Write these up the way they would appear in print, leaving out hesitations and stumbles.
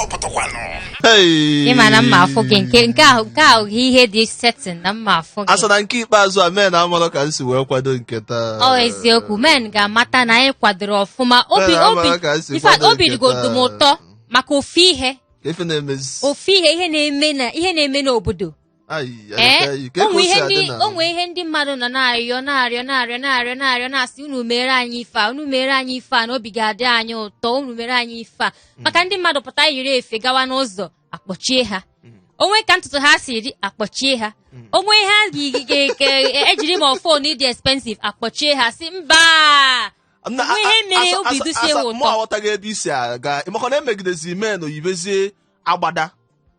Ọ pụtakwanụ. Hey! Ị ma na mma afụ gị nke ahụ ihe dị certain na mma afụ gị. Asa na nke ikpeazụ a, men amarọ ka m si wee kwado nke taa. Ọ eziokwu, men ga-amata na anyị kwadoro ọfụma. Obi Men obi amara ka m si in fact, kwado obi nke dịgodu m taa. ụtọ maka ofu ihe. Ka ife na-emezi. Ofu ihe, ihe na-eme na ihe na-eme n'obodo. Ayi, ee ayi, ka onwe o si ihe adị ndị na onwe ihe ndị mmadụ nọ na-arịọ, na-arịọ, na-arịọ, na-arịọ, na-arịọ, na-asị, "Unu mere anyị ife a, unu mere anyị ife a, na obi ga-adị anyị ụtọ, unu mere anyị ife a." Maka ndị mmadụ pụta yiri efe gawa n'ụzọ, akpọchie ha. Onwe ka ntutu ha si dị, akpọchie ha. Onwe ihe ha ejiri ma phone dị expensive, akpọchie ha, si mba. Onwe ihe mere obi dusie asa, ụtọ. Mụ aghọtaghị ebe isi aga, ịmakọ na emegidezi men yibezie agbada,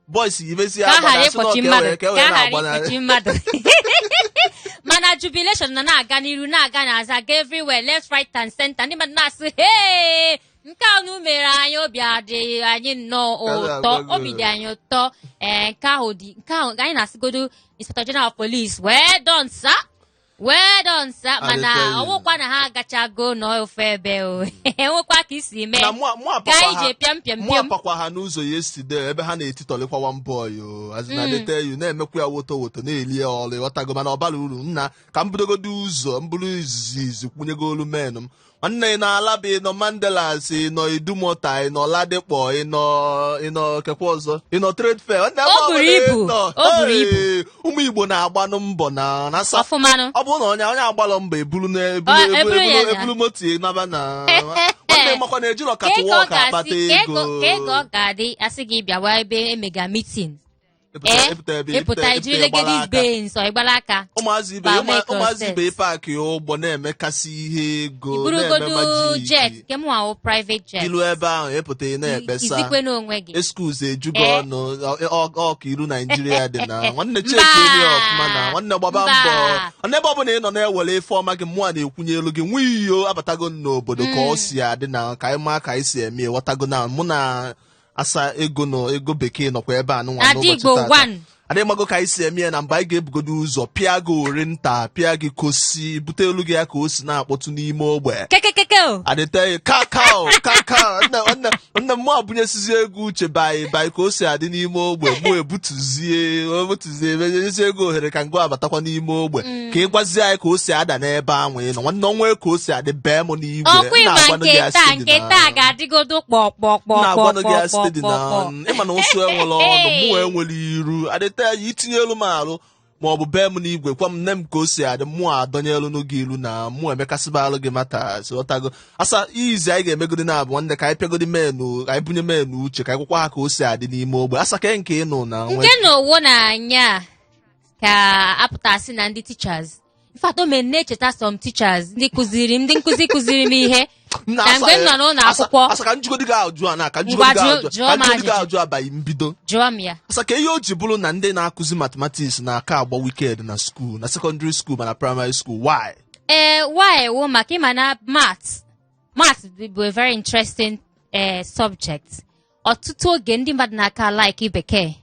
boys yibezie ka a ghara agbada, sị na ọ ịkpọchi ka e mmadụ wee ka a ghara na-agbanarị. ịkpọchi mmadụ. Mana jubilation nọ na-aga n'iru, na-aga n'azụ, aga everywhere, left, right and center. Ndị mmadụ na-asị, "Hey, nke a unu mere anyị, obi adịghị anyị nnọọ ụtọ." Agwago. Obi dị anyị ụtọ. Ee, nke ahụ dị, nke ahụ anyị na-asịgodo Inspector General of Police, well done, sir, well done, sir. Mana I tell you. ọwụkwa na ha agachago n'ofe ebe o enwekwa ka isi mee Na mụ ka apakwa anyị ha ji pịam pịam mụ pịam. Apakwa ha n'ụzọ yesterday ebe ha na-etitọlikwa one boy o, as na they tell you, na-emekwa ya woto woto, na-eli ya ọlụ, ịghọtago? Mana ọ bara uru nna ka m budogodo ụzọ m bụrụ izizi izi kwunyego olu men m. Nwanne, ị nọ Alaba, ị nọ Mandilas, ị nọ Idumota, ị nọ Ladipo, ị nọ kekwa ọzọ, ị nọ Trade Fair, nwanne, ebe O buru ọbụla ị ibu, nọ. o buru ibu. Hey, ụmụ Igbo na-agbanụ mbọ na sa ọfụmanụ. Ọ bụrụ na onye agbalọ mbọ eburu na eburu Ọ, eburu eburu ya eburu na. Eburu moto naba na nwanne, makwa na ejirọ Ka ego ọ catwalk akpata ga-asị ka ego. ego ka ego ọ ga-adị asị gị bịawa ebe emega meeting. Epụta ee epụta ebe ịpụta epụta ijiri epụta Legedis gbara aka. Benz ọ ịgbara aka. Ụmụazị ibe Ba ụmụazị make ibe paakị ụgbọ na-emekasị ihe ego iburugodu na-eme jet majik. nke m nwa private jet. Ilu ebe ahụ ịpụta, ị na-ekpesa. Izikwe n'onwe gị. Excuse ejugo Ee. ọnụ ọka iru Naijiria dị na nwanne. Mba. Cheki elu ya ọfụma na nwanne, gbaba Mba. mbọ nwanne. Ebe ọbụla ị nọ na-ewere ife ọma gị, mmụọ na-ekwunye elu gị nwa iyo abatago n'obodo ka ọ si adị na ka anyị maa ka anyị si eme, ghọtago? Na mụ na asa ego nọ, ego bekee nọkwa ebe a nụnwa Ada n'ụbọchị Igbo tata. one. Adịghị mago ka anyị si eme ya na mgbe anyị ga-ebugodo ụzọ pịa gị ori nta, pịa gị kosi bute elu gị ya ka o si na-akpọtụ n'ime ogbe. Kekekeke o. Adịte kakao kakao. Nne, nne, nne m, mụ abụnyesizi ego uche baị baị ka o si adị n'ime ogbe. Mụ ebutuzie menyezie ego ohere ka ngụ abatakwa n'ime ogbe ka ị gwazie anyị ka o si ada n'ebe ahụ ị nọ. Nwanne, ọnwa ka o si adị bee m n'igwe. Ọkwa ịma na-agwanụ nke gị taa asị dị nke na- taa ga-adịgodo kpọkpọkpọ. Na-agwanụ gị asị dị na kpọkpọkpọ. ịma na ụsụ enwere ọnụ, mụ enwere iru adịte ya itinye elu m arụ ma ọ bụ bee m n'igwe kwa m nne m ka o si adị, mụ adọnye elu n'oge ilu na mụ emekasịba alụ gị mata ghọtago? Asa izi anyị ga-emegodi na abụ nwanne, ka anyị pịagodi menu, ka anyị bunye menu uche, ka anyị gwakwa ha ka o si adị n'ime ogbe. Asa ke nke ị nụ na nke na owo na anya ka apụtasị na ndị teachers, in fact, o mere na-echeta some teachers, ndị kụziri m, ndị nkụzi kụziri m ihe Nna, na mgbe m nọ n'ụlọ akwụkwọ. Asa, ka njigodi gị ajụ a na ka Ngwa, njigodi gị ajụ jụọ ka m njigodi gị ajụjụ. ajụ abaghị mbido. Jụọ m ya. Asa, ka ihe o ji bụrụ na ndị na-akụzi mathematics na-aka agba wicked na school, na secondary school ma na primary school, why? Ee, why wo maka ịma na math bụ a very interesting subject. Ọtụtụ oge ndị mmadụ na-aka like bekee.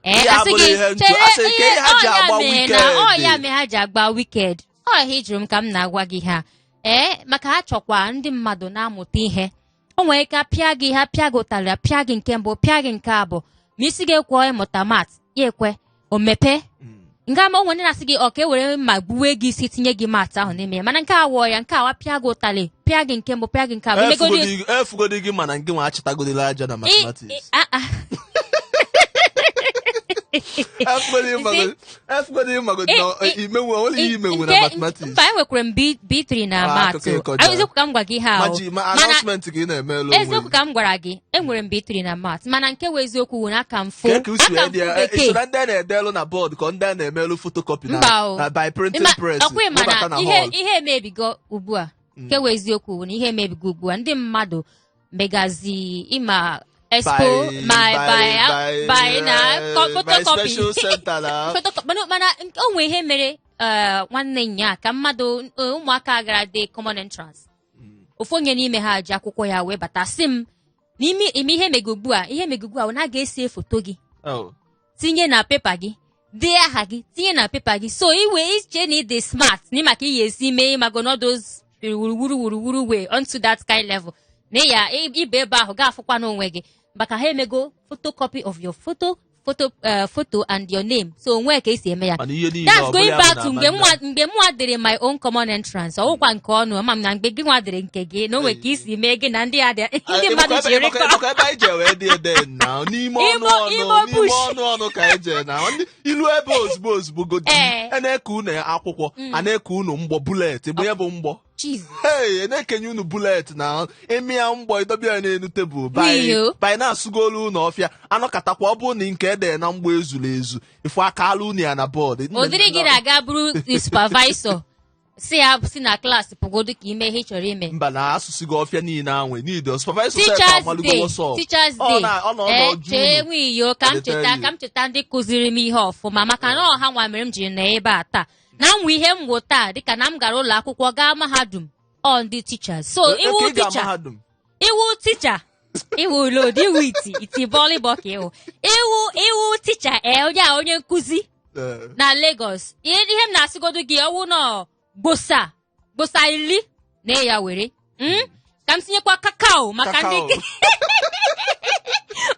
Ee, Ihe asị abụrụ gị ihe ntụ. chere. Asị ka ihe ha ji ọ ya agba mere na ọ wicked. ya mere ha ji agba wicked. Ọ ihe ị jụrụ m ka m na-agwa gị ha. Ee, maka ha chọkwa ndị mmadụ na-amụta ihe. O nwere ike apịa gị, ha pịa gị ụtarị, apịa gị nke mbụ, pịa gị nke abụọ, ma isi gị ekwe ịmụta math, ya ekwe o mepee nga. Ma o nwere ndị na-asị gị ọ ka e were mma gbuwe gị isi tinye gị math ahụ n'ime ya, mana nke a wụọ ya nke a wa pịa gị ụtarị, pịa gị nke mbụ, pịa gị nke abụọ, imegodi. Efugodi gị, mana nke nwa achịtagodila aja na mathematics. Ah, ah. Efugodi magodi na imenwu onwere ihe imenwu na mathematics. Mba, enwekwara m B3 na Ah, math. akụkọ ịkọja. Eziokwu ka m gwa gị ha o. Maji ma Mana announcement ka ị na-emelu onwe eziokwu gị. ka m gwara gị, enwere m B3 na math, mana nke wụ eziokwu wụ na aka m fụ Ka ka usi aka m wee dị fụ ya, bekee. so na ndị a na-edelu na board ka ndị a na-emelu photocopy na Mba o. na by printing press Ọkwa ịma webata na na ihe hall. ihe emebigo ugbu a. Nke wụ eziokwu wụ na ihe emebigo ugbu a, ndị mmadụ megazi ịma expo my by by na by photocopy. Special center na Mana o nwee ihe mere nwanne nya ka mmadụ ụmụaka gara de common entrance, ofu onye n'ime ha ji akwụkwọ ya wee bata sị m n'ime ime ihe mege ugbu a, ihe mege ugbu a na a ga-ese foto gị tinye na pepa gị, dee aha gị tinye na pepa gị, so iwe iche na ịdị smart na maka ihe esi mee ịmago nodos wuruwuru wuruwuru wee onto that kind level na ya ibe ebe ahụ ga-afụkwa n'onwe gị. Maka ha emego photocopy of your photo photo eh, photo and your name, so onwe ka esi eme ya. Mana ihe niile That's ọ bụla going ya bụ back na to mgbe Amanda. mwa dere my own common entrance. Ọwụkwa nke ọnụ ama m na mgbe gị nwa dere nke gị na o nwere ka isi mee gị na ndị a dị ndị mmadụ ji erikọ. Ịmakwa ebe anyị je wee dị ede na n'ime ọnụ ọnụ Imo n'ime bush. ọnụ ọnụ ka anyị jee na ndị ilu ebe ozugbo ozugbo godi a na-eke unu akwụkwọ, a na-eke unu mgbọ, bullet bụ ihe bụ mgbọ. Jesus. Hey, na-ekenye unu bullet na ịmịa mgbọ ịdọbịa ya n'elu tebụl. N'ihi o. By na-asụgolu unu ọfịa anọkatakwa, ọ bụrụ na nke ede na mgbọ ezuru ezu, ifu aka alụ unu ya na board. Ụdịrị gị na-aga bụrụ supervisor si ya si na klaasị pụgodu ka ime ihe ị chọrọ ime. Mba, na asụsụ gị ọfịa niile anwe need supervisor sef Teachers amalugo Day. what's up. Teachers Ọ Day. na ọ nọ Ee, ọjụ chee unu. nwiyo ka m I dey tell cheta you. ka m cheta ndị kụziri m ihe ọfụma, maka na ọha nwa mere m jiri nọ ebe a taa na m nwe ihe m wụ taa, dịka na m gara ụlọ akwụkwọ, gaa mahadum, ọ ndị teachers. So iwu Eke ị ga teacher mahadum. Iwu teacher, iwu load, iwu iti iti bọlịbọ ka iwu iwu iwu teacher, ee, onye a onye nkụzi na Lagos. Ihe m na-asịgodu gị, ọwụ nọ gbosa gbosa ili na ya were Ka m tinyekwa kakao maka ndị Kakao.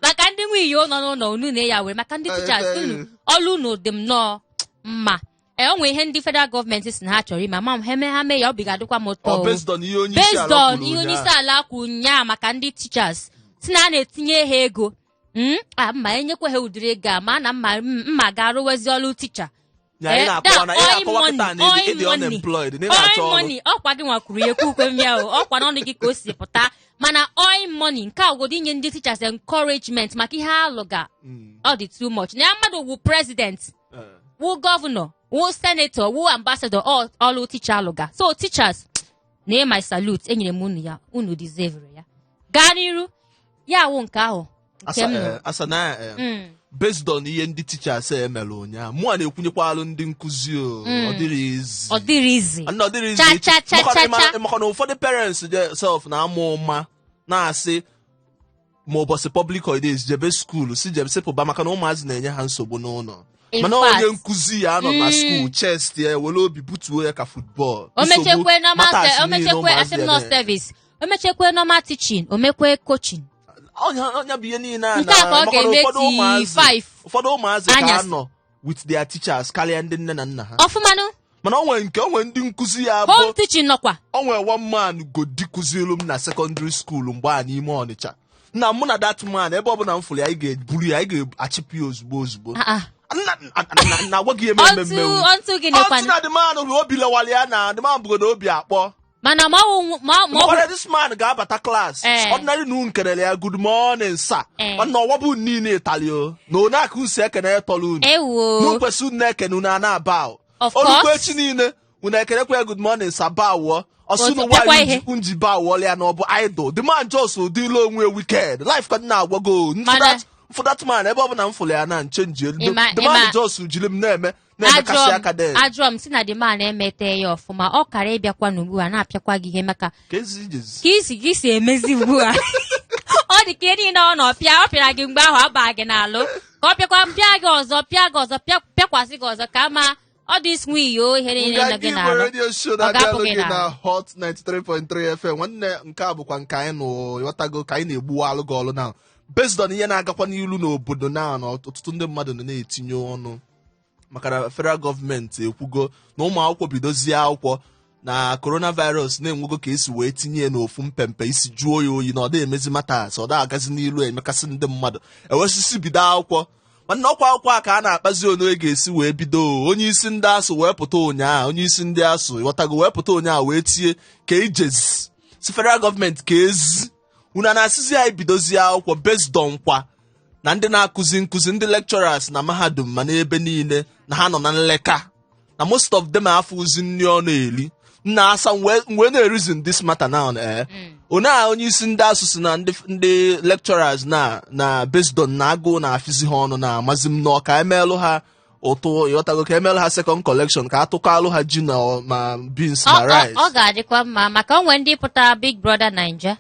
Maka ndị nwiyo nọ n'ụlọ unu na ya were maka ndị teachers unu, ọlụ unu dị m nnọọ mma. Ee, o nwere ihe ndị federal gọọmenti si na ha chọrọ ime, ama m ha eme, ha mee ya, obi ga-adịkwa m ụtọ. Ọ O. based on ihe onye isi Based ala on kwuru ihe onye isi ụnyaahụ. ala kwuru nyaa maka ndị teachers, si na a na-etinye ha ego. A mma enyekwa ha ụdịrị ego a, ma na mma ga-arụwezi ọlụ teacher. Ya, ị Eh, na-akọwa na ị that na-akọwa oil kịta na money, ịdị oil money. unemployed, na ị Oil na-achọ ọrụ. money, ọkwa gị nwa kwuru ya, ekwukwe m ya o, ọkwa n'ọnụ gị ka o si pụta. Mana oil money nke a godo inye ndị teachers encouragement maka ihe alụga ọ dị too much na ya mmadụ wụ president, wụ gọvanọ, wụ senator, wụ ambassador, ọlụ teacher alụga. So teachers, na my salute, enyere m unu ya, unu deserve ya. Gaa n'iru, ya wụ nke ahụ nke Asa m nụrụ. Asa na based on ihe ndị teachers emere ụnyaahụ, mụa na-ekwunyekwalụ ndị nkụzi o. Ọ dịrị easy. Ọ dịrị easy. Nna, ọ dịrị easy. Cha, cha, cha, Maka na cha, cha. Maka na ụfọdụ parents je self na-ama ụma na-asị ma ụbọchị public holidays jebe school, si jebe sịpụba maka na ụmụazị na-enye ha nsogbu n'ụlọ. In Mana onye fact, nkụzi ya nọ na school, chest ya were obi butuo ya ka football. O mechekwe normal Matters o niile mechekwe ụmụazị asị m ya nọ na- service, o mechekwe normal teaching, o mekwe coaching. Ọnya bụ ihe niile a Nke a ka ọ maka na ga-eme ụfọdụ till 5 ụfọdụ ụmụazị ka anyasị. nọ with their teachers karịa ndị nne na nna ha. Ọfụmanụ. Mana o nwere nke o nwere ndị nkụzi ya bụ Home teaching nọkwa. O nwere one man godi kụzielu m na secondary school mgbe a n'ime Ọnịcha. Nna mụ na that man, ebe ọbụla m fụrụ ya, anyị ga-eburu ya, anyị ga-achịpụ ya ozugbo ozugbo. Ah, ah. Nna, na agwa gị eme eme Ọntụ mmenwu. ọntụ gịnị kwanụ? Ọntụ na the man bụ obi lewara ya, na the man bụgodo obi akpọ. Mana ma ọ ma ọ Makwara this man ga-abata class, ordinary nu nkelele ya, "Good morning, sir." Nwanne, ọwa bụ niile ịtali o na onye aka usi ekene ya tọrọ unu. Ewo. N'ukwesị unu na-ekene unu a na-aba o. Of Olukwu course. echi niile unu ekenekwa ya, "Good morning, sir," bawụọ ọsị unu. Otu pịakwa Nwaanyị ihe. nji bawụọla ya na ọ bụ idol. The man just ụdịla onwe wicked life ka m na-agwago. For that man, ebe ọ bụla m fụrụ ya na nche nji elu. The man just jiri m na-eme na-emekasị Ajụọ aka m den. Ajụọ m si na the man emete ya ọfụma, ọ kara ịbịakwa n'ugbu a na-apịakwa gị ihe maka ka ezi ijezi. Ka isi gị si emezi ugbu a, ọ dị ka ihe niile ọ nọ pịa, ọ pịara gị mgbe ahụ aba gị n'alụ, ka ọ pịakwa pịa gị ọzọ, pịa gị ọzọ, pịakwasị gị ọzọ, ka ama ọ dị swiyo ihe niile nọ Nganga gị Igbo n'alụ. Radio Show Ọ na-abịalụ ga-apụ gị gị na n'alụ. Hot 93.3 FM. Nwanne, nke a bụkwa nke anyị nụ, ghọtago, ka anyị na-egbuwalụ gị ọlụ na based on ihe na-agakwa n'ilu n'obodo na ọtụtụ ndị mmadụ nọ na-etinye ọnụ maka na federal gọọmenti ekwugo na ụmụ akwụkwọ bidozie akwụkwọ na coronavirus na-enwego ka esi wee tinye ya n'ofu mpempe isi jụọ ya oyi na ọ dị emezi matas, ọ da agazi n'ilu emekasị ndị mmadụ ewesisi bido akwụkwọ. Mana ọkwa akwụkwọ a ka a na-akpazi onu e ga-esi wee bido. Onye isi ndị ASUU wee pụta ụnyaahụ, onye isi ndị ASUU, ghọtago, wee pụta ụnyaahụ wee tie ka ijezi si federal gọọmenti ka ezi unu a na-asịzi anyị bidozie akwụkwọ based on kwa na ndị na-akụzi nkụzi, ndị lecturers na mahadum ma n'ebe niile, na ha nọ na nleka, na most of them afụzi nri ọ na-eri nna asa. Wee na-reason this matter now, one a onye isi ndị ASUU si na ndị lecturers na based on na agụụ na-afịzi ha ọnụ na amazi m na ka emelụ ha ụtụ, ịghọtago, ka emelụ ha second collection, ka atụkalụ ha ji na ma beans ma rice. Ọ ga-adịkwa mma maka onwe ndị pụtara Big Brother Naija,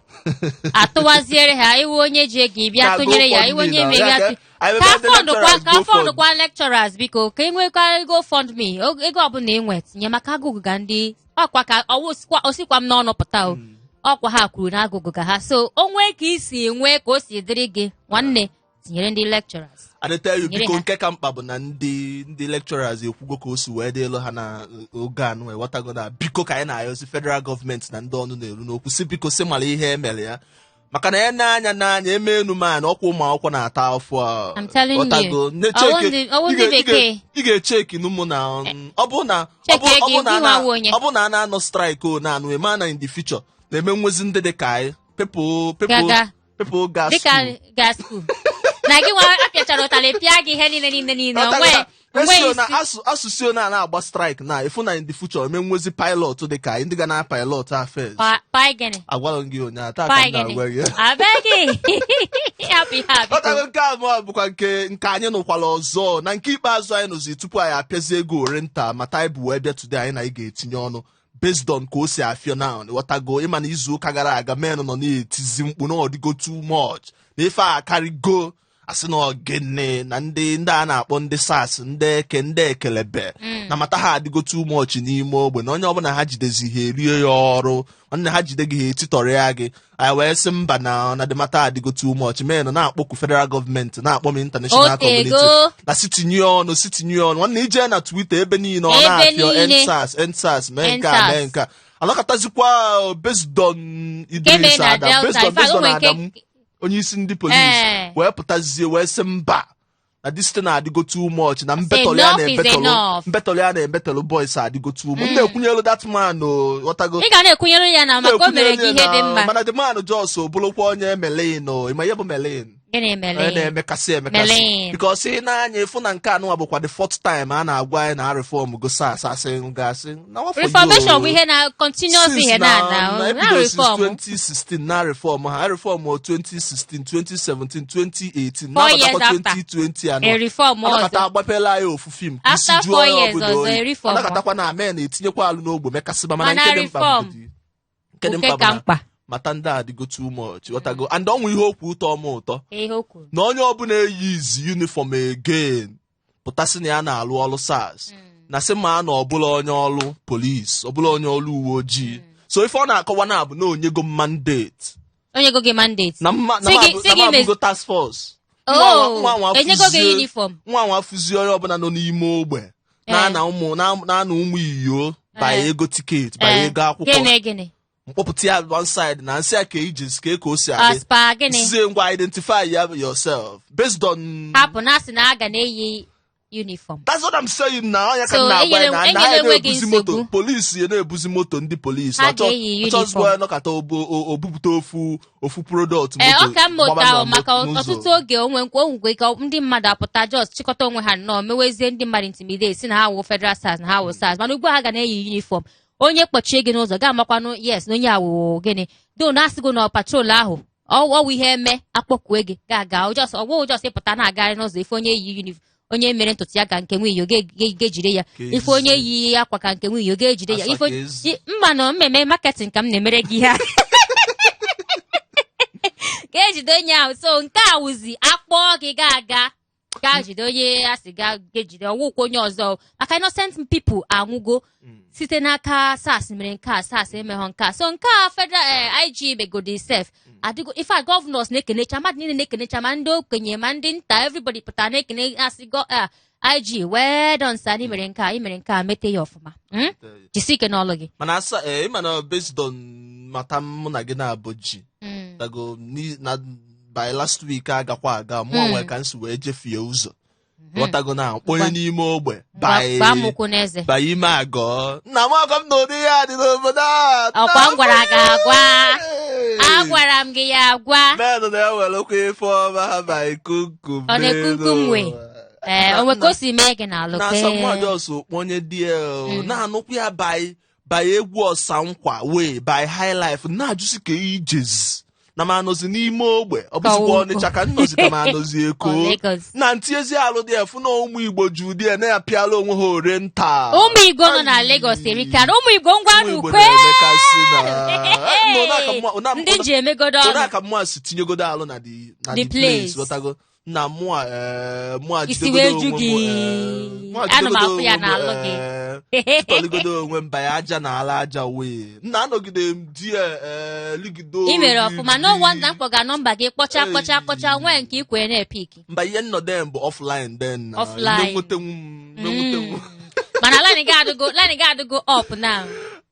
atụwaziere ha iwu, onye ji ego ịbịa Ka tụnyere ya GoFundMe iwu onye na- mere ya ya ka anyị ka mepee ndị fọndụkwa lecturers ka GoFund. Fọndụkwa lecturers, biko, ka enwekwa ego fund me, ego ọbụla enwe tinye maka agụgụ ga ndị ọkwa ka ọwụ osikwa m n'ọnụ pụta o. Ọkwa ha kwuru n'agụgụ ka ha so o nwee ka i si nwee ka o si dịrị gị, nwanne, tinyere ndị lecturers. I dey tell you. Nyere Biko, ha. nke ka mkpa bụ na ndị lecturers ekwugo ka o si wee dị elu ha na oge anụ, ghọtago? Na biko, ka anyị na-ayọzi federal gọọmenti na ndị ọnụ na-eru n'okwu, si biko, si mara ihe emere ya, maka na ya n'anya n'anya eme enu man, ọkwa ụmụ akwụkwọ na-ata afọ a. I'm telling you. Ghọtago? Ọwụ ọwụ ndị bekee. Ị ga-echeki n'ụmụ na ọ bụ na ọ Cheke bụ- ọ gị, bụ na a gị nwa wụ onye. ọ bụ na a na-anọ strike o na-anụ eme na in the future na-eme nwezi ndị dị ka anyị, people people Gaga. people ga Dịka school. gaa school na gị nwa apịachara ụtalị pịa gị ihe niile niile niile onwe onwe Esi na isi. Asụsụ na na-agba strike na ịfụ na in the future eme nwezi pilot dị ka anyị, ndị ga na pilot affairs. Pai gịnị? Agwara m gị ụnyaahụ, taa ka Pai m gịnị? na-agwa gị. Abeg, hapụ ihe a, biko. Ọtago, nke abụọ bụkwa nke anyị nụkwara ọzọ na nke ikpeazụ anyị nụzi tupu anyị apịazie ego orenta mata anyị bụ wee bịa today, anyị na anyị ga-etinye ọnụ based on ka o si afịọ now, ghọtago? Ịma na izu ụka gara aga, men nọ na-etizi mkpu na ọdịgo too much, na ife a akarịgo, asị na ogene na ndị a na-akpọ ndị SARS, ndị eke, ndị ekelebe na mata ha adịgo too much n'ime ogbe, na onye ọbụla ha jidezi ha erie ya ọrụ. Nwanne, ha jide gị, ha etitọrọ ya gị. Anyị wee sị mba, na the matter adịgo too much. Men na-akpọku federal gọọmenti, na-akpọ m international Otego. community na si tinye ọnụ, si tinye ọnụ. Nwanne, ije na Twitter, ebe niile ọ Ebe na-afịọ niile. EndSARS, EndSARS, mee nke a, EndSARS. mee nke a, alọkọtazikwa based on Keme Idris na Adam Delta. based on In fact, based o on nwere nke Adamu, onye isi ndị polisi, wee pụtazie wee sị mba, na this thing na-adịgo too much, na mbetọlụ ya Enough is na-ebetọlụ enough. mbetọlụ ya na-ebetọlụ boys adịgo too much. M na-ekwunyelu that man o, ghọtago? Ị ga na-ekwunyere ya na maka o mere gị ihe dị mma. Mana the man just bụrụkwa onye melin o. Ịma ihe bụ melin? Gịnị Onye mere? na-emekasị emekasị. Melin. Because ị na-anya ịfụ na nke anụnwa bụkwa the fourth time a na-agwa anyị na reform go SARS, asị gasị na what for you Reformation o. bụ ihe na continuous Since ihe na na na ebido since reform. 2016 na reform ha reform o, 2016, 2017, 2018, 4 years na-abatakwa after. 2020 anọ A reform anakọta ọzọ. agbapela anyị ofu film ka isi After jụọ 4 onye years ọbụla ọzọ, oyi. a reform. Anakatakwa na amen na-etinyekwa alụ n'ogbe mekasịba, mana Mana nke dị mkpa reform. bụgodi nke dị Nke mkpa ka bụ na mkpa. mata ndị a adịgo too much, ghọtago? And ọnwụ ihe okwu ụtọ ọma ụtọ Ihe o kwuru. na onye ọbụla eyi izi uniform again pụtasị na ya na-alụ ọrụ SARS, na sị ma na ọbụla onye ọrụ polisi, ọbụla onye ọrụ uwe ojii. So ife ọ na-akọwa na abụ na onyego mandate. Onye go gị mandate. Na mma na Sị ma sị na gị ma abụgo task force. Oh, Nwa nwa enyego gị fụzie- uniform. Nwa nwa fụzie onye ọbụla nọ n'ime ogbe na-ana ụmụ iyo banye ego ticket, banye ego akwụkwọ, Gịnị gịnị? mkpọpụta ya one side na nsị ya ka ije ka ka o si adị. Aspa gịnị? Sizie ngwa, identify ya yourself based on Hapụ na asị na a ga na-eyi uniform. That's what I'm saying na ọnya ka So, m na-agwa ya na na enyela anyị onwe gị na-ebuzi moto nsogbu. polisi, ya na-ebuzi moto ndị polisi. Ha ga-eyi uniform. Ọchọzikwa nọkata obupụta ofu product Ee, moto ọ ka mma gbaba ụtọ ahụ na maka n'ụzọ. ọtụtụ oge onwe nkwa onwekwe ka ndị mmadụ apụta just chịkọta onwe ha nnọọ, mewezie ndị mmadụ intimidate, si na ha wụ federal SARS, na ha wụ SARS. Mana ugbu a ha ga na-eyi uniform, onye kpọchie gị n'ụzọ ga-amakwanụ yes na onye awụ gịnị do na asịgo na patrol ahụ ọwụ ihe eme akpọkue gị ga-aga just ọwụ just ịpụta na-agagharị n'ụzọ, ife onye yi uniform, onye mere ntutu ya ka nke nwunye ga-ejide ya, Ka ife onye ezi. yi akwa ka nke nwunye ga-ejide ya. Asa Ife ka ezi. Mba, na mmemme marketing ka m na-emere gị ha ga-ejide onye ahụ. So nke a wụzi akpọọ gị ga-aga gaa jide onye a sị ga ga-ejide, ọwụkwa onye ọzọ, maka innocent people anwụgo site n'aka SARS mere nke a, SARS emeghọ nke a. So nke a federal IG megodi sef adịgo. Ife a governors na-ekenecha, mmadụ niile na-ekenecha, ma ndị okenye ma ndị nta, everybody pụtara na-ekene, asị IG, well done sir, ị mere nke a, ị mere nke a, mete ya ọfụma. Jisi ike n'ọlụ gị. Mana asa ee, ịma na based on mata mụ na gị na-abụ ji dago na by last week agakwa aga mụ onwe ka m si wee jefie ụzọ, ghọtago? Na kponye n'ime ogbe by Gbaa m ụkwụ n'eze. By ime agọ nna m ọgọ m na ụdị ya dị n'obodo a. Ọkwa m gwara gị agwa. Hey! Agwara m gị ya agwa. Men na-ewelụkwa ife ọma ha by kumkum. Ọ na-ekumkum we. Ee, onwe ka o si mee gị n'alụ. Na asọmajọs onye die na-anụkwa ya by egwu ọsa nkwa wee by high life na-ajụsi ka ijezi na m anọzi n'ime ogbe, ọ bụzikwa Ka Ọnịcha ka nnọzi ka m anọzi Eko. Ọ Lagos. Na ntinyezi alụ dị efu na ụmụ Igbo ju dị na-apịala onwe ha ore nta. Ụmụ Igbo nọ na Lagos erikara ụmụ Igbo, ngwa. Ụmụ Igbo N'ukwe na-emekasị na ndị ji emegodo ụna ọnụ ka mma si tinyegodo alụ na the The place place. Ghọtago? Na mụa mụa Isi jidegodo wee ju onwe m, gị. mụa Ana m jidegodo afụ ya onwe m, n'alụ gị. Tọligodo onwe m banye aja na ala aja wee nna anọgide m di ya ligido I mere ọfụma. No oriri. wonder m kpọga nọmba gị, kpọcha kpọcha kpọcha, nwee nke ikwe na-epiki. Mba, ihe nnọdụ m bụ offline then na Offline. nwetenwu m menwetenwu. Mana line gị adịgo, line gị adịgo up now.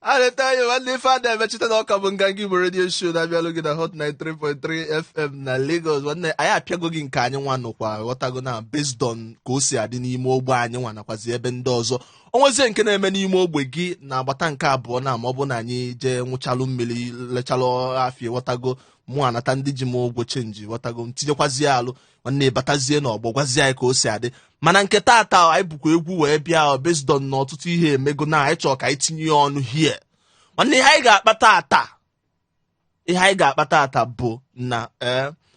A na-ete anya nwanne ife a na-emechite na ọka bụ Nganga Igbo Radio Show na-abịalụ gị na Hot 93.3 FM na Lagos. Nwanne, anyị apịago gị nke anyị nwa nụkwa, ghọtago, na based on ka o si adị n'ime ogbe anyị nwa nakwazi ebe ndị ọzọ. O nwezie nke na-eme n'ime ogbe gị na agbata nke abụọ na ma ọ bụ na anyị jee nwụchalụ mmiri, lechalụ afịa, ghọtago, mụ anata ndị ji m ụgwọ change, ghọtago, m tinyekwazie alụ. Nwanne, batazie n'ọgbọ, gwazie anyị ka o si adị. Mana nke taata anyị bụkwa egwu wee bịa based on na ọtụtụ ihe emego na anyị chọrọ ka anyị tinye ya ọnụ here. Nwanne, ihe anyị ga-akpa taata, ihe anyị ga-akpa taata bụ na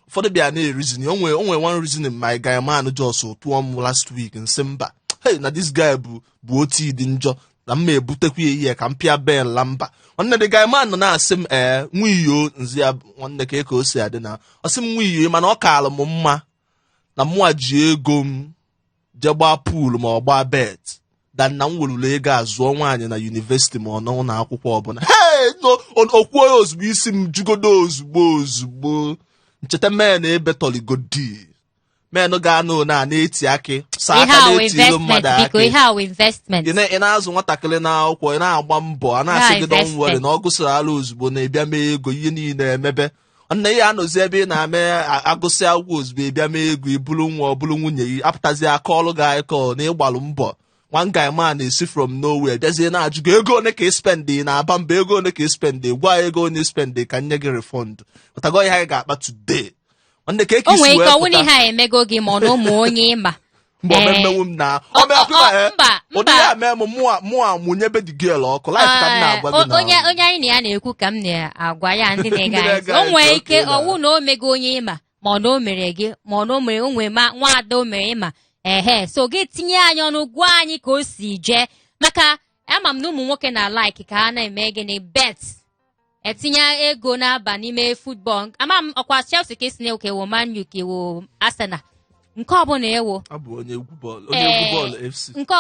ụfọdụ bịa na-ereason. Onwe one reasoning my guy man just tụọ m last week, nsị mba, hey, na this guy bụ otu dị njọ na m ma ebutekwa ya ihe ka m pịa bel la mba. Nwanne, the guy man nọ na-asị m, nwiyo nzi ya, nwanne, ka o si adị na ọ sị m nwiyo, mana ọ kaala m mma na mụa ji ego m jee gbaa pool ma ọ gbaa bet dan na m weruru ego a zụọ nwaanyị na university ma ọ n'ụlọ akwụkwọ ọbụla. Hey, no, okwuo ya ozugbo, isi m jugodo ozugbo ozugbo. Ncheta men ebetoligodi men ga-anọ na na-eti akị saa Ihe aka a wụ na-eti ilu mmadụ investment, biko. akị. Ihe a wụ investment. Ị na-azụ nwatakịrị n'akwụkwọ, ị na-agba mbọ, a na-asị Ya gị don't worry, investment. na ọ gụsịrị ala ozugbo na ịbịa mee ego, ihe niile emebe. Nne ya anọzi ebe ị na-ame agụsị akwụkwọ ozugbo, ịbịa mee ego, ibulu nwa, ọ bụrụ nwunye gị, apụtazi aka ọrụ gị akọ na ịgbalụ mbọ. One guy man na-esi from nowhere bịazie na-ajụ gị ego one ka ị spend na-aba mba, ego one ka ị spend, gwa ya ego one ị spend ka nye gị refund. Pụtago ihe anyị ga-akpa today, nwanne, ka O isi nwere wee ike ọwụ na pụta. ihe a emego gị ma ọ na ụmụ onye ịma. Mgbe omemenwu m na ome Mba, ụdị mba. ya mee m, mụa mụnyebe the girl ọkụ life ka m na-agwa gị na Onye onye anyị na ya na-ekwu ka m na-agwa ya, ndị na-ege Ndị anyị na-ege ntị. O anyị nwere ntị, ike okay, na. ọwụ na o mego onye ịma, ma ọ na o mere gị, ma ọ na o mere o nwere ma nwaada o mere ịma ehe. So gị tinye anyị ọnụ, gwa anyị ka o si jee, maka ama m na ụmụ nwoke na like ka ha na-eme gịnị, bet, etinye ego na-aba n'ime football. Ama m ọkwa Chelsea ka esi na ka ewo Man U ka ewo Arsenal, nke ọbụla ewo. Abụ onye egwu bọọlụ, onye egwu bọọlụ FC. Nke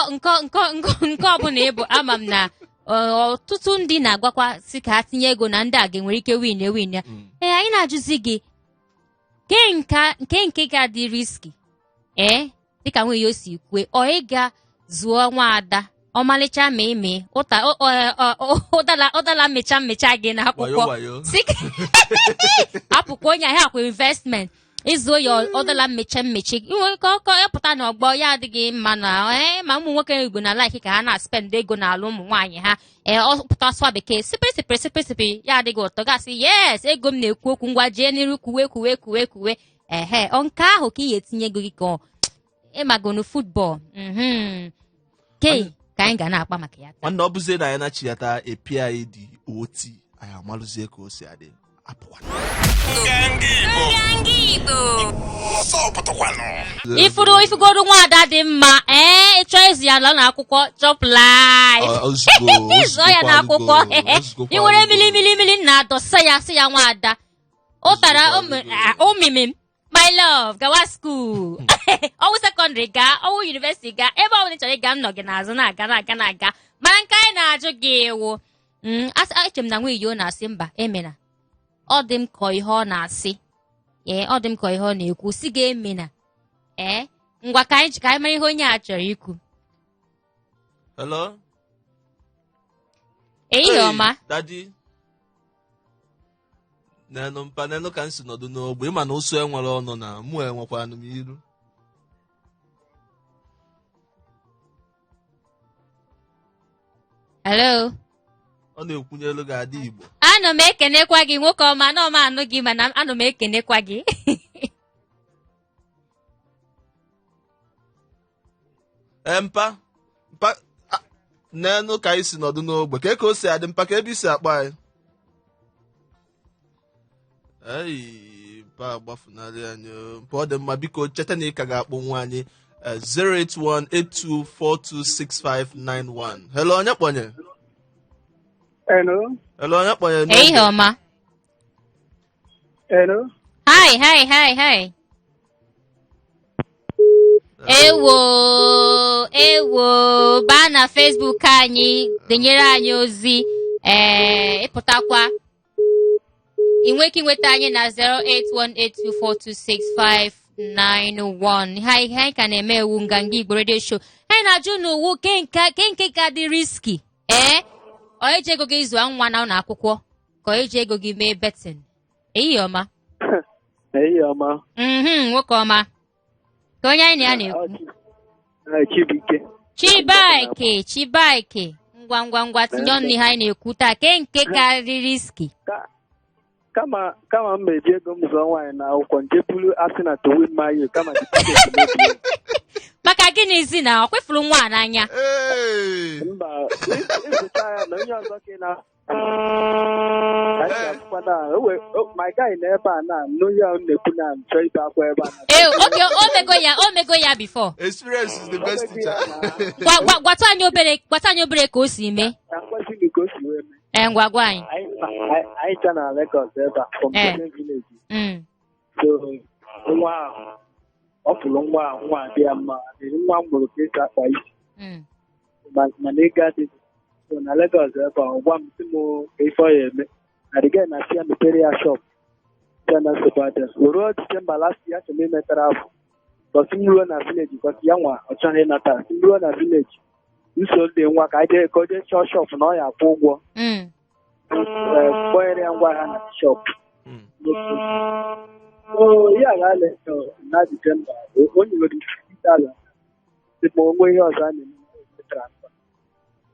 ọbụla ịbụ, ama m na ọtụtụ ndị na-agwakwa si ka ha tinye ego na ndị a ga-enwere ike win ewin ya. Ee, anyị na-ajụzi gị nke ga-adị risky, ee, dịka nwunye o si kwue, ọ ịga zụọ nwaada ọmalịcha ma ime ụta ụdala ụdala mmecha mmecha gị n'akwụkwọ. Wayo wayo. Si apụkwa onye ahịa akwa investment ịzụ ya ụdala mmecha mmechi inwe ka ọkọ ịpụta n'ọgbọ ya adịghị mma na ee, ma ụmụ nwoke Igbo na like ka ha na-spend ego n'ala ụmụ nwaanyị ha. Ee, ọ pụta sụa bekee sịpịrị sịpịrị sịpịrị sịpịrị, ya adịghị ụtọ, gasị yes, ego m na-ekwu okwu, ngwa jee n'iru, kwuwe kwuwe kwuwe kwuwe. Ehe, ọ nke ahụ ka ị ga-etinye ego gị ka ọ ịmagonu football ke ka anyị ga na-akpa maka ya taa. Nwanne, ọ bụzie na anyị nachiyata epi anyị dị oti, anyị amalụzie ka o si adị. Apụkwana. Nganga Igbo. Nganga Igbo. Ọsọ pụtakwanụ. Ifuru ifugoro nwaada dị mma, ee, ịchọ ịzụ ya lọ n'akwụkwọ, chop life. Ozugbo. Zụọ ya n'akwụkwọ, ị were mili mili mili na-adọsa ya, sị ya nwaada ụtara omimi m, my love, gawa school, ọwụ secondary gaa, ọwụ university gaa, ebe ọ bụla ị chọrọ ịga, m nọ gị n'azụ na-aga na-aga na-aga. Mana nke anyị na-ajụ gị ewu, eche m na nwunye ọ na-asị mba emena, ọ dị m ka ihe ọ na-asị, ee, ọ dị m ka ihe ọ na-ekwu si ga emena. Ee, ngwa, ka anyị mara ihe onye a chọrọ ikwu. Hello. Ehihie Hey, ọma. Daddy, n'enu mpa, n'enu ka m si nọdụ n'ogbe, ịma na ụsụ enwere ọnụ na mụ enwekwanụ m iru. Hello. Ọ na-ekwunyelu gị, ada Igbo. Ana m ekenekwa gị, nwoke ọma, na ọma anụ gị, mana ana m ekenekwa gị. Ee, mpa mpa, n'enu ka anyị si nọdụ n'ogbe, ka o si adị mpa, ka ebe i si akpọ anyị. Ei, mpa agbafunarị anyị o. Mpa, ọ dị mma, biko cheta na ị ka ga-akpọ nwa anyị, 08182426591. Hello, onye kpọnye? Hello. Hello, onye kpọnye n'oge? Ehihie ọma. Hello. Hi, hi, hi, hi. Ewo, ewo, baa na Facebook anyị, denyere anyị ozi. Ee, ịpụtakwa ị nwee ike inweta anyị na 08182426591. Ha ihe anyị ka na-eme ewu Nganga Igbo Radio Show. Anyị na-ajụ n'uwu ke nke ka dị risky, ee, ọ eji ego gị zụọ nwa na ụlọ akwụkwọ, ka ọ eji ego gị mee betting. Ehihie ọma. Ehihie ọma. Nwoke ọma, ka onye anyị na ya na-ekwu? Chibuike. Chibuike, Chibuike, ngwa ngwa ngwa, tinye ọnụ ihe anyị na-ekwu taa, ke nke karịrị risky. Kama m meji ego m zụọ nwaanyị na akwụkwọ, nje buru asị na to win my kama the ticket mebie. Maka gịnịzi na ọ kwefuru nwa a n'anya? Hey! Mba, ịzụta ya na onye ọzọ ka ị na ka anyị ga-afụkwa na my guy na ebe a na n'onye ahụ na-ekwu na nchọ ibe akwa ebe a na. Ee, oge o mego ya, o mego ya before. Experience is the best teacher. Gwa gwa gwata anyị obere ka o si mee. Na nkwesị gị ka o si wee mee. Ee, ngwa, gwa anyị. Anyị cha na Lagos ebe a from Benin village. So nwa ahụ ọ fụrụ nwa ahụ, nwa dị ya mma. Nwa m mụrụ ka esi akpa isi. Mana ego adịghị. So na Lagos ebe a, ọ gwa m sị m ka ife ọ ya eme na the guy na si ya mepere ya shop, ya na nsogbu adịghị. Ruo December last year, achọrọ m ime travel, but m ruo na village, because ya nwa ọ chọghị ịnata, m ruo na village, nso dị nwa ka anyị jee, ka o jee chọọ shop na ọ ya akwụ ụgwọ. Ee, kpọnyere ya ngwa ahịa na shop. So ya ga-alị na December, o nyegoro m 50,000, sị ma onwe ihe ọzọ a na-eme transfer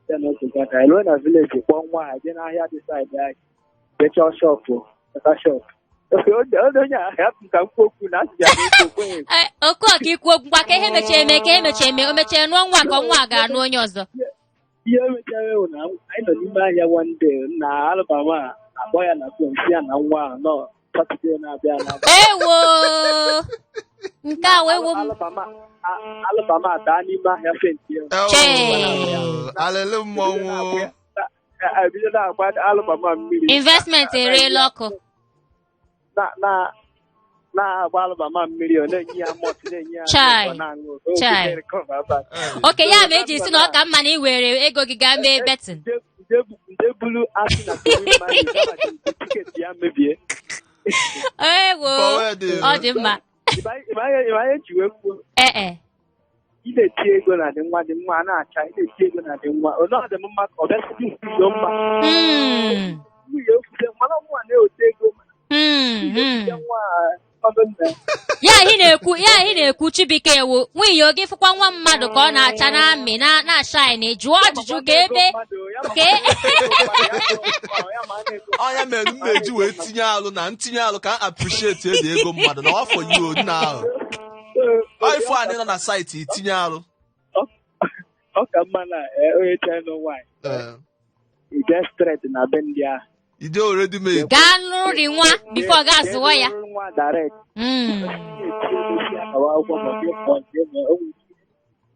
ya na nsogbu aka. Ruo na village, kpọọ nwa ha jee n'ahịa dị side anyị, jee chọọ shop, chọta shop. Onye ahụ hapụ ka m kwuo okwu na asị ya na okwu okweghị. Ee, okoka ikwu okwu, ngwa, ka ihe mechie eme, ka ihe mechie eme, o mechie nụọ nwa, ka nwa ga-anụ onye ọzọ. Ihe mechara ewu na anyị nọ n'ime ahịa one day na alụbama a akpọ ya na phone, si ya na nwa ahụ nọ Saturday na-abịa na Ewo, nke a wee wo m. Alụbama daa n'ime ahịa, faint ya. Chee. Alele mmọnwụ. Ebido na-agba alụbama mmiri. Investment ereela ọkụ. Na na-agba alụbama mmiri, ọ na-enye ya malt, na-enye ya Chai. ọ na-aṅụ. Chai. Recover back. Oke ya ma eji si na ọ ka mma na ị were ego gị gaa mee betting. Nje bulu asị na ticket ya mebie. Ewo. Forward. Ọ dị mma. Ịma ihe ji wee kwuo? Ee. Ị na-eti ego na dị nwa, dị nwa na-acha, ị na-eti ego na dị nwa, onye ọ dị m mma ka ọ bịasị nwunye mma. Nwunye ofufe mana nwa na-eweta ego. Nwunye nwa ọdụ nna. Ya ihe na-ekwu, Chibuike, ewu nwunye oge fụkwa nwa mmadụ ka ọ na-acha na amị na na-ashine, jụọ ajụjụ ga ebe ka Ọnya mere m meji wee tinye alụ na ntinye alụ ka m appreciate edi ego mmadụ na ọfọ yi nna ahụ. Ọ ife anyị nọ na site itinye alụ. Ọ ka mma na onye china nwaanyị, ị jee straight na be ndị ahụ. Ide already made. Gaa nụrụ nwa before gaa zụọ ya. Nwa direct. Eti ego si akawa akwụkwọ ma ọ bụ nke ma o nwere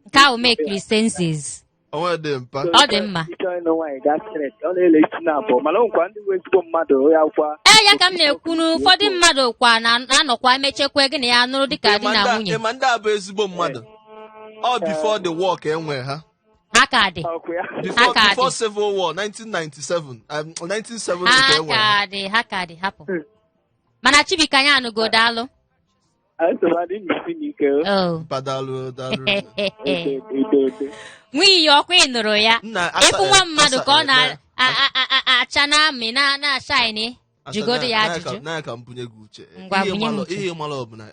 Nke ahụ make senses. Onwe dị mpa. Ọ dị mma. Ịchọ ịnụ nwaanyị, gaa straight. Ọ na-ele isi na abụọ, mana o nwekwa ndị nwe ezigbo mmadụ ya kwa. Ee, ya ka m na-ekwu na ụfọdụ mmadụ kwa na-anọkwa emechekwa gị na ya nụrụ dịka di na nwunye. Ịma ndị a bụ ezigbo mmadụ ọ before the war ka e nwee ha. Ha ka dị. Ọkụ ya. Before Ha ka dị. Before civil war, 1997, 1970 Ha ka e nwee ha. ka dị, ha ka dị. Hapụ mana Chibuike, anyị anụgo, daalụ. Nsogbu adịghị isi n'ike. Oh. Mpa, daalụ, daalụ. Ede ede. Nwunye ọkwa, ị nụrụ ya? Nna Ịfụ nwa mmadụ ka ọ na na-acha na amị na na-ashine, jụgodo ya ajụjụ. Na ka m bunye gị uche. Ngwa, Ihe bunye m malụ- uche. Ihe mara ọ bụ na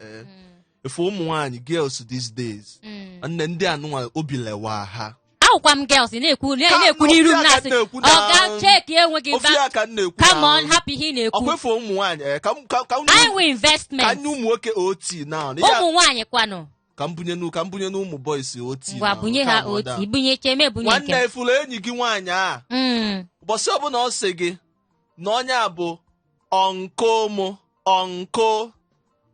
efu ụmụ nwaanyị, girls these days, nne ndị anụnwa obi lewa ha. Ahụkwa m girls na-ekwu Ka na-ekwu n'iru m ofe aka na-asị na-ekwu na- ọ ga cheki enweghị Ofe ba aka m na-ekwu come na- on, hapụ ihe ị na-ekwu. Ọkwefu ụmụ nwaanyị ka m ka ka m Anyị nwe ka investment. nye ụmụ nwoke ot now. Ihe a- Ụmụ nwaanyị kwanụ. Ka m bunye n'ụmụ boys ot Ngwa, now. bunye ha Ka m oti ọda. bunye cheme, bunye nke Nwanne, ifuru enyi gị nwaanyị a, ụbọchị ọbụla ọ sị gị na onye a bụ uncle mụ, uncle,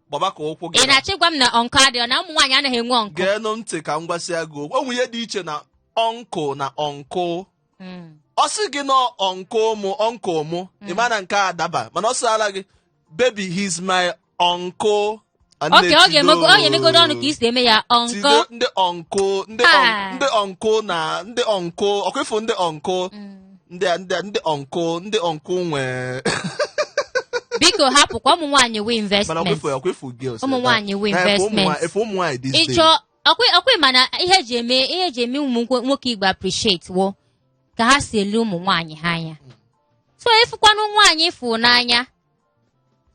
gbaba ka ụkwụ gị. Ị na-achọ ịgwa m na uncle adịghị, na ụmụ nwaanyị anaghị enwe uncle? Geenụ ntị ka m gwasịa gị okwu. O nwere ihe dị iche na uncle na uncle. Ọ sị gị na uncle mụ, uncle mụ, ị ma na nke a daba, mana ọ sịala gị, "Baby, he's my uncle," Oke, ọ ga-emego, ọ ga-emegodo ọnụ ka i si eme ya uncle. Tido ndị uncle, ndị Ah. ndị uncle na ndị uncle, ọkwa ị fụ ndị uncle, ndị uncle, ndị uncle nwee. Biko hapụkwa ụmụ nwaanyị wee Mana investment. ọkwa ị fụ girls. Ụmụ nwaanyị wee Na efe ụmụ investment. efe ụmụ nwaanyị these days. Ịchọ ọkwa mana ihe eji eme ụmụ nwoke Igbo appreciate wo ka ha si ele ụmụ nwaanyị ha anya. So ịfụkwanụ nwaanyị fụ n'anya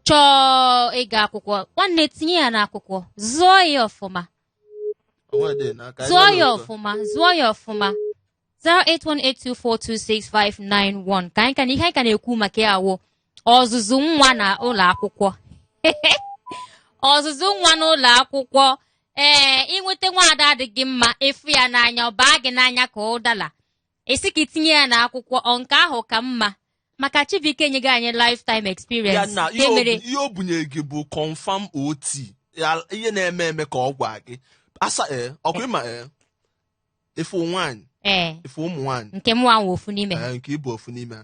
chọọ ịga akwụkwọ, nwanne, tinye ya n'akwụkwọ, zụọ ya ọfụma. Onwe dị n'aka. Zụọ ya ọfụma, zụọ ya ọfụma. 08182426591 ka anyị ka na ihe anyị ka na-ekwu maka ya wụ ọzụzụ nwa na ụlọ akwụkwọ, ọzụzụ nwa n'ụlọ akwụkwọ. Ee, inweta nwaada adịghị mma, ịfụ ya n'anya, ọ baa gị n'anya ka ụdala, esi ka itinye ya n'akwụkwọ, ọ nke ahụ ka mma, maka Chibuike nyego anyị lifetime Ya experience na nke ihe mere ihe o bunye gị bụ confirm ot ya, ihe na-eme eme ka ọ gwa gị asa. Ee, ọkwa ịma, ee, ịfụ nwaanyị, ịfụ ụmụ nwaanyị, nke mụ nwa ofu n'ime ha. Ee, nke ịbụ ofu n'ime ha.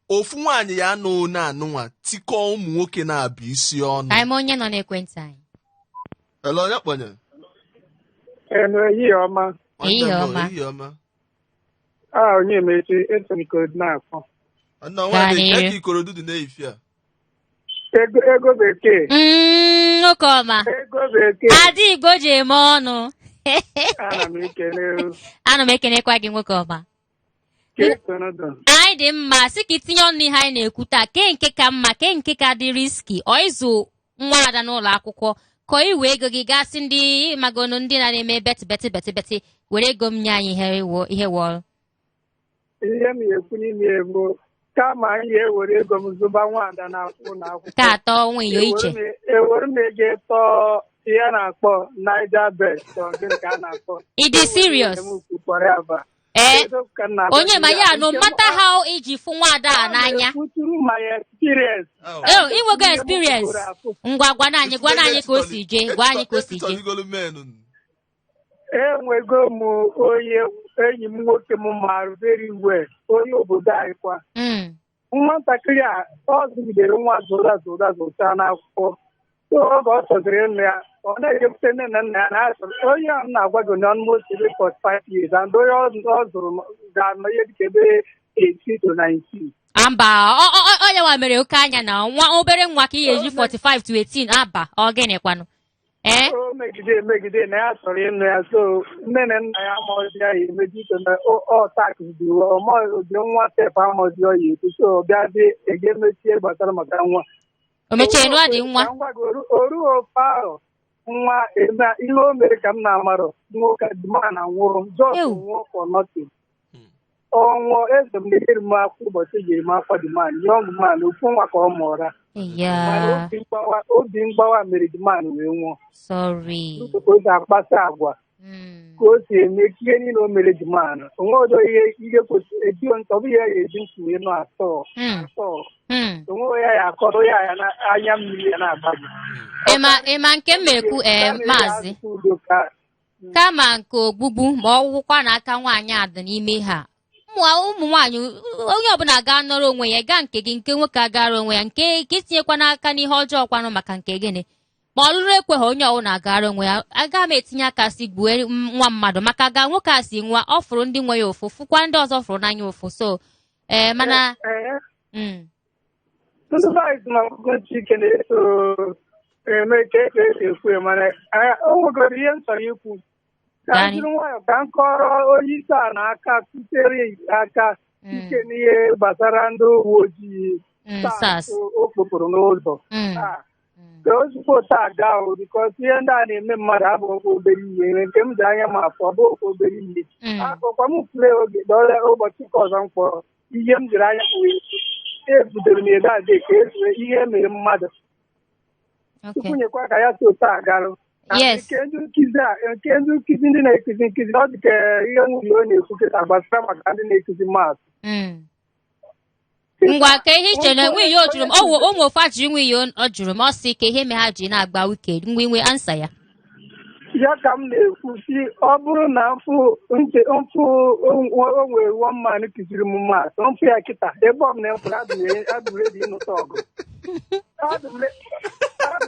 Ofu nwaanyị ya anụ na-anụnwa tikọọ ụmụ nwoke na-abụ isi ọnụ. Ka anyị ma onye nọ n'ekwentị anyị. Hello, onye kpọnye? Enu, ehihie ọma. Ehihie Nwanne m, ọma. Ehihie ọma. A onye mechi etonikod na-akpọ. Nna nwaanyị. Gaa n'ihu. Ka Ikorodu dị n'eyifi a. Ego, ego bekee. Nwoke ọma. Ego bekee. Ada Igbo ji eme ọnụ. Ana m ekele. Ana m ekenekwa gị, nwoke ọma. Kekonodo. Anyị dị mma. Sị ka itinye ọnụ ihe anyị na-ekwu taa, ke nke ka mma, ke nke ka dị risky, ọ ịzụ nwa ada n'ụlọ akwụkwọ, ka iwe ego gị gasị ndị magonu ndị na-eme betị betị betị betị, were ego m nye anyị ihe ihe wọrụ. Ihe m ga-ekwu n'ime ya bụ, kama anyị ga-ewere ego m zụba nwaada na ụlọ akwụkwọ, Ka atọ nwe iyo iche. Ewere m ego tọọ ihe a na-akpọ Niger Bet, ọ gịnị ka a na-akpọ? Ị dị serious? Ewere m kwukwara ya ba. Ee. Eziokwu ka m na-agwa Onye gị ma ya, no Nke m- matter how iji fụ nwaada a n'anya. Through my experience. Oh, inwego experience. Ngwa, gwana anyị ka o si jee, gwa anyị ka o si jee. Etitọligolu men. Enwego m onye enyi m nwoke m maara very well, onye obodo anyị kwa. Nwatakịrị a, ọ zụgidere nwa, zụra zụra zụcha n'akwụkwọ. So oge ọ chọziri ịnụ ya, ọ na-ejepụta nne na nna ya na ya chọrọ onye a m na-agwa gị na almost ebe 45 years, and onye ọ zụrụ ga-anọ ihe dịka ebe 18 to 19. Amba, ọ ya nwa mere oke anya na nwa obere nwa ka ị ga-eji 45 to 18 aba, ọ gịnị kwanụ, ee? O megide emegide na ya chọrọ ịnụ ya, so nne na nna ya amaghịzi ya emeji ito na ọ tax dị ọmọdị nwa step amaghịzi ọ ya ekwu, so ọ bịa dị ege mechie gbasara maka nwa. O mechie nụọ dị nwa. Ka m gwa gị, oruo ofe ahụ nwa eme ihe o mere ka m na-amarọ nwoke ma na nwụrụ just Ew. nwụọ for nothing. Ọnwụ eze m na-eri m akwa ụbọchị eji eme akwa the man, young man, ofu nwa ka ọ mụọra. Mana Ya. obi mgbawa mere the man wee nwụọ. Sorry. Ka o si akpasa agwa, ka o si eme ihe niile o mere the man, onwe ọdọ ihe ihe kwesịrị eji ọ bụghị ya ga-eji ntị wee nụ atọ atọ. Onwe ya ya akọrọ ya ya na anya mmiri ya na-agba gị. Ịma nke m ekwu, ee, Kama ya maazị, asụsụ udo ka kama nke ogbugbu ma ọ wụkwa n'aka nwaanyị a dị n'ime ha, ụmụ nwaanyị, onye ọbụla gaa nọrọ onwe ya, gaa nke gị, nke nwoke agara onwe ya, nke ka itinyekwa n'aka n'ihe ọjọọ kwanụ, maka nke gịnị ma ọ lụrụ ekweghị, onye ọbụla agara onwe ya. Aga m etinye aka si gbue nwa mmadụ, maka ga nwoke a si nwa ọ fụrụ ndị nwe ya ụfụ, fụkwa ndị ọzọ fụrụ n'anya ụfụ, so ee, mana Ee, ndị be anyị sị na ọgụgụ Chike na-eso eme ka esi ekwu ya, mana o nwegoro ihe m chọrọ ikwu ka m Gani. jiri nwayọọ ka m kọrọ onye isi a na-aka tutere aka ike n'ihe gbasara ndị uwe ojii SARS. o kpopụrụ n'ụzọ taa. Ka ozugbo taa gaa o, because ihe ndị a na-eme mmadụ abụghịkwa obere ihe. Nke m ji anya m afọ, ọ bụghịkwa obere ihe. Akụkwa m pụrụ oge dọla ụbọchị nke ọzọ m kpọrọ ihe m jiri anya m wee ebudoro m ebe a dị ka esi ihe mere mmadụ. Tupu nyekwa ka ya si otu a garụ. Na nke ndị nkụzi a, nke ndị nkụzi, ndị na-ekuzi nkụzi, ọ dị ka ihe nwunye ọ na-ekwu kịta gbasara maka ndị na-ekuzi maths. Ngwa, ka ihe iche na nwunye o jụrụ m, ọ wụ ụmụ ofu ajụjụ nwunye ọ jụrụ m, ọ sị ka ihe mere ha ji na-agba wicked ngwa, inwe answer ya. Ya ka m na-ekwu si, ọ bụrụ na mfụ nche mfụ o nwere one man kụziri m maths, mfụ ya kịta ebe ọ bụla m fụrụ, adị m ready ịnụta ọgụ. Adị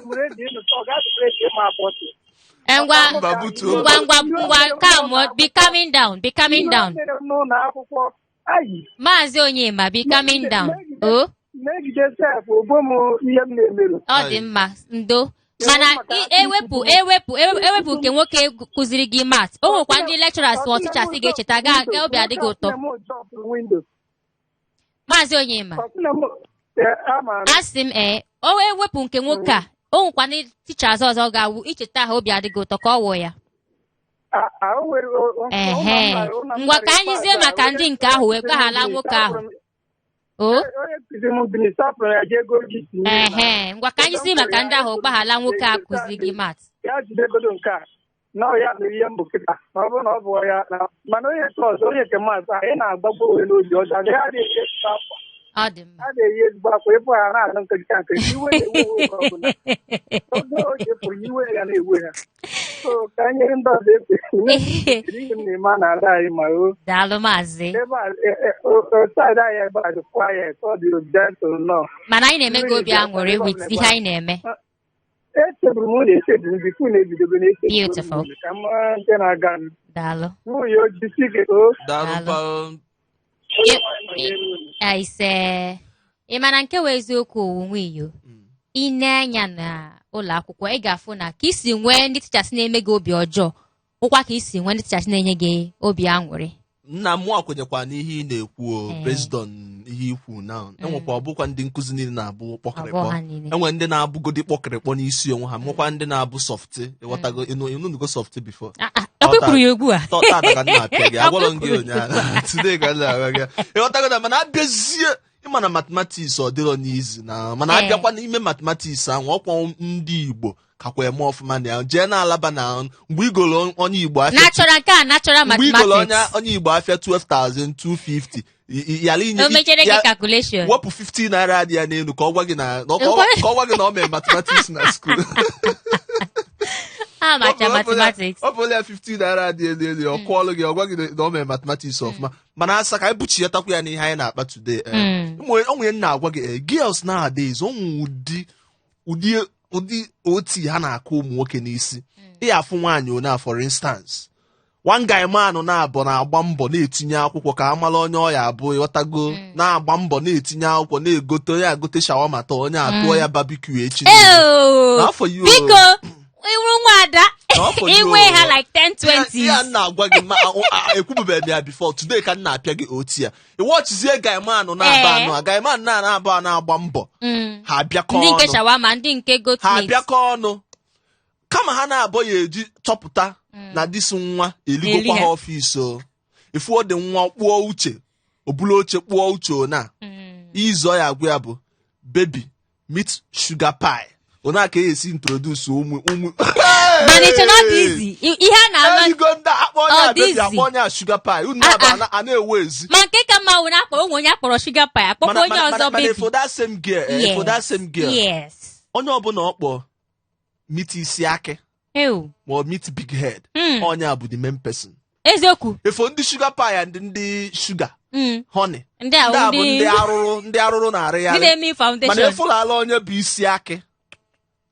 m ready ịnụta, ọ ga-adị ready ịma abọtụ. Ngwa. Mba, butuo. Ngwa, ngwa, ngwa, calm, be calming down, be calming down. Ihe mere m n'ụlọ akwụkwọ ayi. Maazị Onyema, be calming down o. Megide sef obo m ihe m na-emerụ. Ọ dị mma, ndo. Mana ewepụ ewepụ ewepụ nke nwoke kụziri gị math, o nwekwa ndị lecturers ma teachers ga-echeta ga ga obi adịghị ụtọ. Maazị Onyema, asị m, ee, o ewepụ nke nwoke a, o nwekwa ndị teachers ọzọ ga-awụ icheta ha, obi adịghị ụtọ ka ọ wụ ya. Ehe, ngwa, ka anyị zie maka ndị nke ahụ wee gbaghala nwoke ahụ o. Ehe, ngwa, ka anyị zie maka ndị ahụ gbaghala nwoke a kụziri gị math. Ya jidegodo nke a na ọ ya mere ihe mbụ kịta, na ọ bụrụ na ọ bụ ya na mana onye nke ọzọ, onye nke maazị, anyị na-agbagbo onwe n'obi ọjọọ, agaghị adịghị ezigbo akwa. Ọ dị mma. A na-eyi ezigbo akwa ịpụ ha na-alụ nkirika nkirika, iwe na-ewe oge ọbụla oge o jepụrụ, iwe ya na-ewe ha. So ka anyị nyere ndị ọzọ efe ihe m na-eme a na-ala anyị ma o. Daalụ, maazị. Ebe a side anyị ebe a dị quiet, ọ dị gentle nọ. Mana anyị na-eme gị obi aṅụrị with ihe anyị na-eme. Echeburu m na echeburu before na-ebidogo na echeburu. Beautiful. Ka m mara nke na-aga m. Daalụ. Nwunye ojisi gị o. Daalụ. Daalụ. Pa. Aise, ị mana nke wee eziokwu owu nwiyo, ine anya na ụlọ akwụkwọ, ị ga-afụ na ka isi nwee ndị teachers na-eme gị obi ọjọọ, hụkwa ka isi nwee ndị teachers na-enye gị obi aṅụrị. Nna m kwenyekwa n'ihe ị na-ekwu o. Based on ihe ikwu now, enwekwa, ọ bụkwa ndị nkụzi niile na-abụ kpọkịrịkpọ. Abụọ ha niile. Enwe ndị na-abụgodi kpọkịrịkpọ n'isi onwe ha, nwekwa ndị na-abụ soft. Ịghọtago? Ịnụnugo soft before? Ah, ah, ọkwa kwuru ya ugbu a. Tata ka m na-apịa gị, agwalọ m gị ụnyaahụ, today ka m na-agwa gị. Ịghọtago na mana abịazie ịma na mathematics ọ dịrọ n'izi na mana abịakwa n'ime mathematics ahụ, ọkwa ndị Igbo kakwa eme ọfụma na ya. Jee na alaba na mgbe igolo onye Igbo afịa Natural, nke a natural mgbe igolo onye mathematics. Onye Igbo afịa 12,250 yala inye O mechere gị calculation. Wepụ 50 naira dị ya n'elu ka ọ gwa gị na ka ọ gwa gị na ọ mere mathematics na school. Ha macha mathematics. Ọ bụla ya 50 naira dị elu elu, ọ kụọlụ gị, ọ gwa gị na ọ mere mathematics ọfụma. Mana asa ka anyị buchietakwa ya n'ihe anyị na-akpa today. O nwere m na-agwa gị, girls nowadays, o nwere ụdị oti ha na-akụ ụmụ nwoke n'isi. Ị afụ nwaanyị one, for instance, one guy man na-abụ na-agba mbọ na-etinye akwụkwọ ka a mara onye ọ ya abụ, ịghọtago, na-agba mbọ na-etinye akwụkwọ, na-egote onye agote shawarma taa, onye atụọ ya barbecue echi niile. Eo! N'afọ yi o. Biko, ịwụrụ nwaada N'afọ yi o. inwe ha like 10 20. Ihe a m na-agwa gị, ekwububeghị m ya before today ka m na-apịa gị oti ya. Iwọchizie guy man na-aba anụ a, guy man na-aba na-agba mbọ, ha abịakọ Ndị nke ọnụ. shawarma, ndị nke goat Ha meat. abịakọ ọnụ, kama ha na-abọ ya eji chọpụta na this nwa eligokwa Eli ha ha. ọfịs o ifuo dị nwa kpụọ uche, obulu oche kpụọ uche o na izu ọ ya agwa ya bụ, "Baby, meet sugar pie." Ona ka esi introduce ụmụ ụmụ. Mana it's not easy. Ihe a na-ama Eligo ndị akpọ onye Ọ a baby, dịzị. akpọ onye a sugar pie, unu Ah, na-aba ah. a na-ewe ezi. Ma nke ka mma wụ na akpọ onwe onye akpọrọ sugar pie, akpọkwa onye ọzọ Mana baby. for that same girl, for that same girl, onye ọbụla ọ kpọ meet isi akị ma ọ meet big head, onye a bụ the main person. Eziokwu. Efo ndị sugar pie and ndị sugar honey, ndị a ndị a bụ ndị ndị arụrụ, ndị arụrụ ndị na-arịgharị. na-eme Mana foundation. efụlala onye bụ isi akị,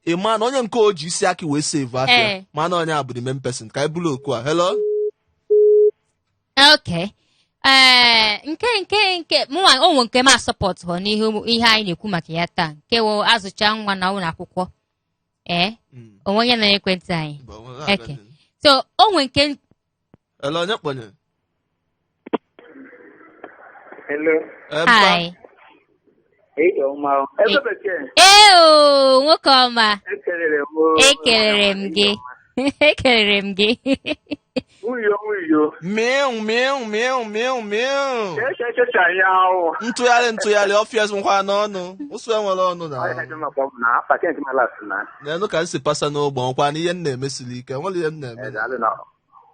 ị ma na onye nke o ji isi akị wee save afịa. Mana onye a bụ the main person. Ka anyị bụrụ oku a. Hello. Okay, ee, nke mụnwa onwe nke m a-support họ n'ihe ihe anyị na-ekwu maka ya taa, nke wụ azụcha nwa na ụlọ akwụkwọ, ee. Onwe onye nọ n'ekwentị anyị? Okay. So onwe nke Hello, onye kpọnye? Hello. Mpa. Hi. Ehihie ọma. Ebe bekee. Ee o, nwoke ọma. Ekelere m o. Ekelere m gị, ekelere m gị. Nwunye, nwunye. Miu miu miu miu miu. Echechecha ya ahụ. Ntụgharị ntụgharị ọfịa nkwa n'ọnụ ụsụ enwere ọnụ na Na patent malas na. n'elu ka m si pasa n'ogbe ọkwa na ihe m na-eme siri ike, nwere ihe m na-eme. Daalụ na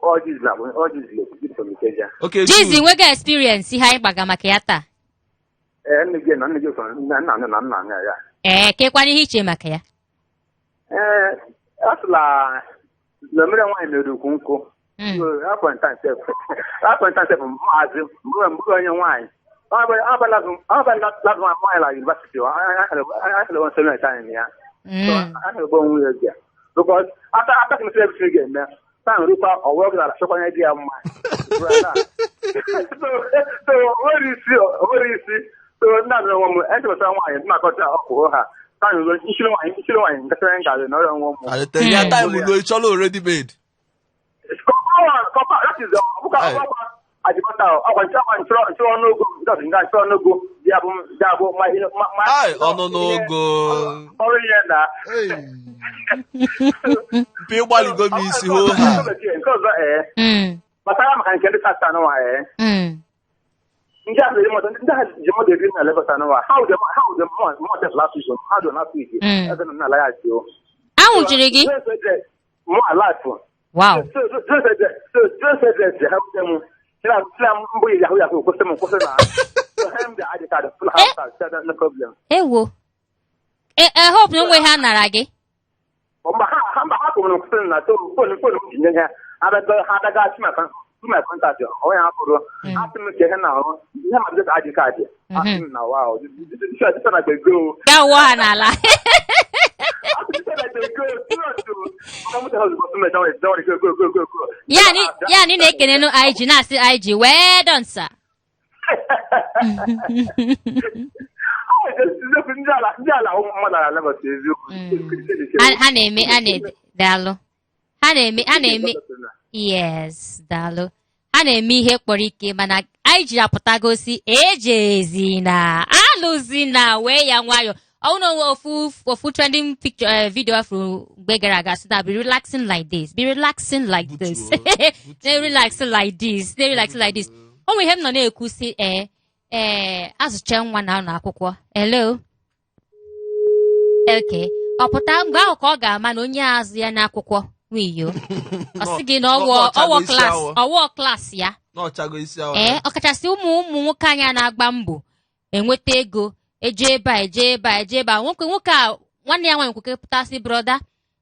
ọjiz na ọjiz na from Ikeja. Okay. Jizi Jude. nwego experience ihe anyị gbaga maka ya taa. Ee, nne gị na nne gị so nna nna nna nna nna ya. Ee, kekwana ihe iche maka ya. Ee, a sịla na mere nwaanyị mere ukwu nkụ. Appointment maazị mgbe onye nwaanyị ọbala nwaanyị na university ahịrị anyị ya. So a na-egbu onwe ya bịa because after after ka mesịrị everything ga-eme taa rukwa ọwa gara chọkwanye di ya mma. So o nwere isi, o nwere isi. So nna m nwe m echepụta nwaanyị nnakọta ọkụ ha taa nụrụ nchiri nwaanyị, nchiri nwaanyị nkachara ngarị na ọrịa nwe m. Alete ya time luo, ị chọrọ already made. Kọpa, that is ọbụka ọbụka ajikọta ọkwa nche ọkwa nchọrọ nchọrọ ọnụego just nga nchọrọ ọnụego dị abụ dị abụ ma ihe ma Ai, ọnụ n'ogo. Ọrụ ihe na Ei. Mpi ịgbaligo m isi hoo ha. Nke ọzọ ee gbasara maka nke ndị tata anụnwa ee ndị ahụ ji moto, ndị ahụ ji moto eri na Lagos anụnwa, ha ụdị ha ụdị mọ last week, ha ụdị last week ebe nọ na ya o Anwụchiri gị? Mụ alafụ. So ha wute m sila mbụ yahoo yahoo, kwụsị m, kwụsị na so ha m dị ID card full house card, no problem. Ewo, e e hope na onwe ha nara gị. Mba, ha mba, ha kwụrụ m kwụsị na so phone m ji nye ha abịago, ha abịaga si my contact onye ha pụrụ asị m ka ihe na-ahụ ihe ma bido ID card asị m na wow, this na go. Gaa wụọ ha n'ala. Asị this na go serious o. Ọka m go go go go go. Ya ni na-ekenenu IG na-asị IG well done, sir. Eziokwu, ndị ala mmadụ ala Lagos, eziokwu. Ha na-eme, ha na daalụ, ha na-eme, yes, daalụ, ha na-eme ihe kpọrọ ike, mana anyị ji apụtagosi ejezina alụzina wee ya nwayọ ọwụ na onwe ofu ofu trending picture, video afro mgbe gara aga sị na be relaxing like this, be relaxing like this, na relaxing like this, na relaxing like this. O nwere ihe m nọ na-ekwu sị ee azụcha nwa na ụlọ akwụkwọ. Hello, okay, ọ pụta mgbe ahụ ka ọ ga-ama na onye azụ ya n'akwụkwọ nwiyo ọ sị gị na ọwọ ọwọ class, ọwọ class ya. N'ọchago isi awọ. Ee, ọkachasị ụmụ nwoke anyị a na-agba mbọ enweta ego, eje ebe a, eje ebe a, eje ebe a. Nwoke a nwanne ya nwaanyị nwoke pụtasị, "Brother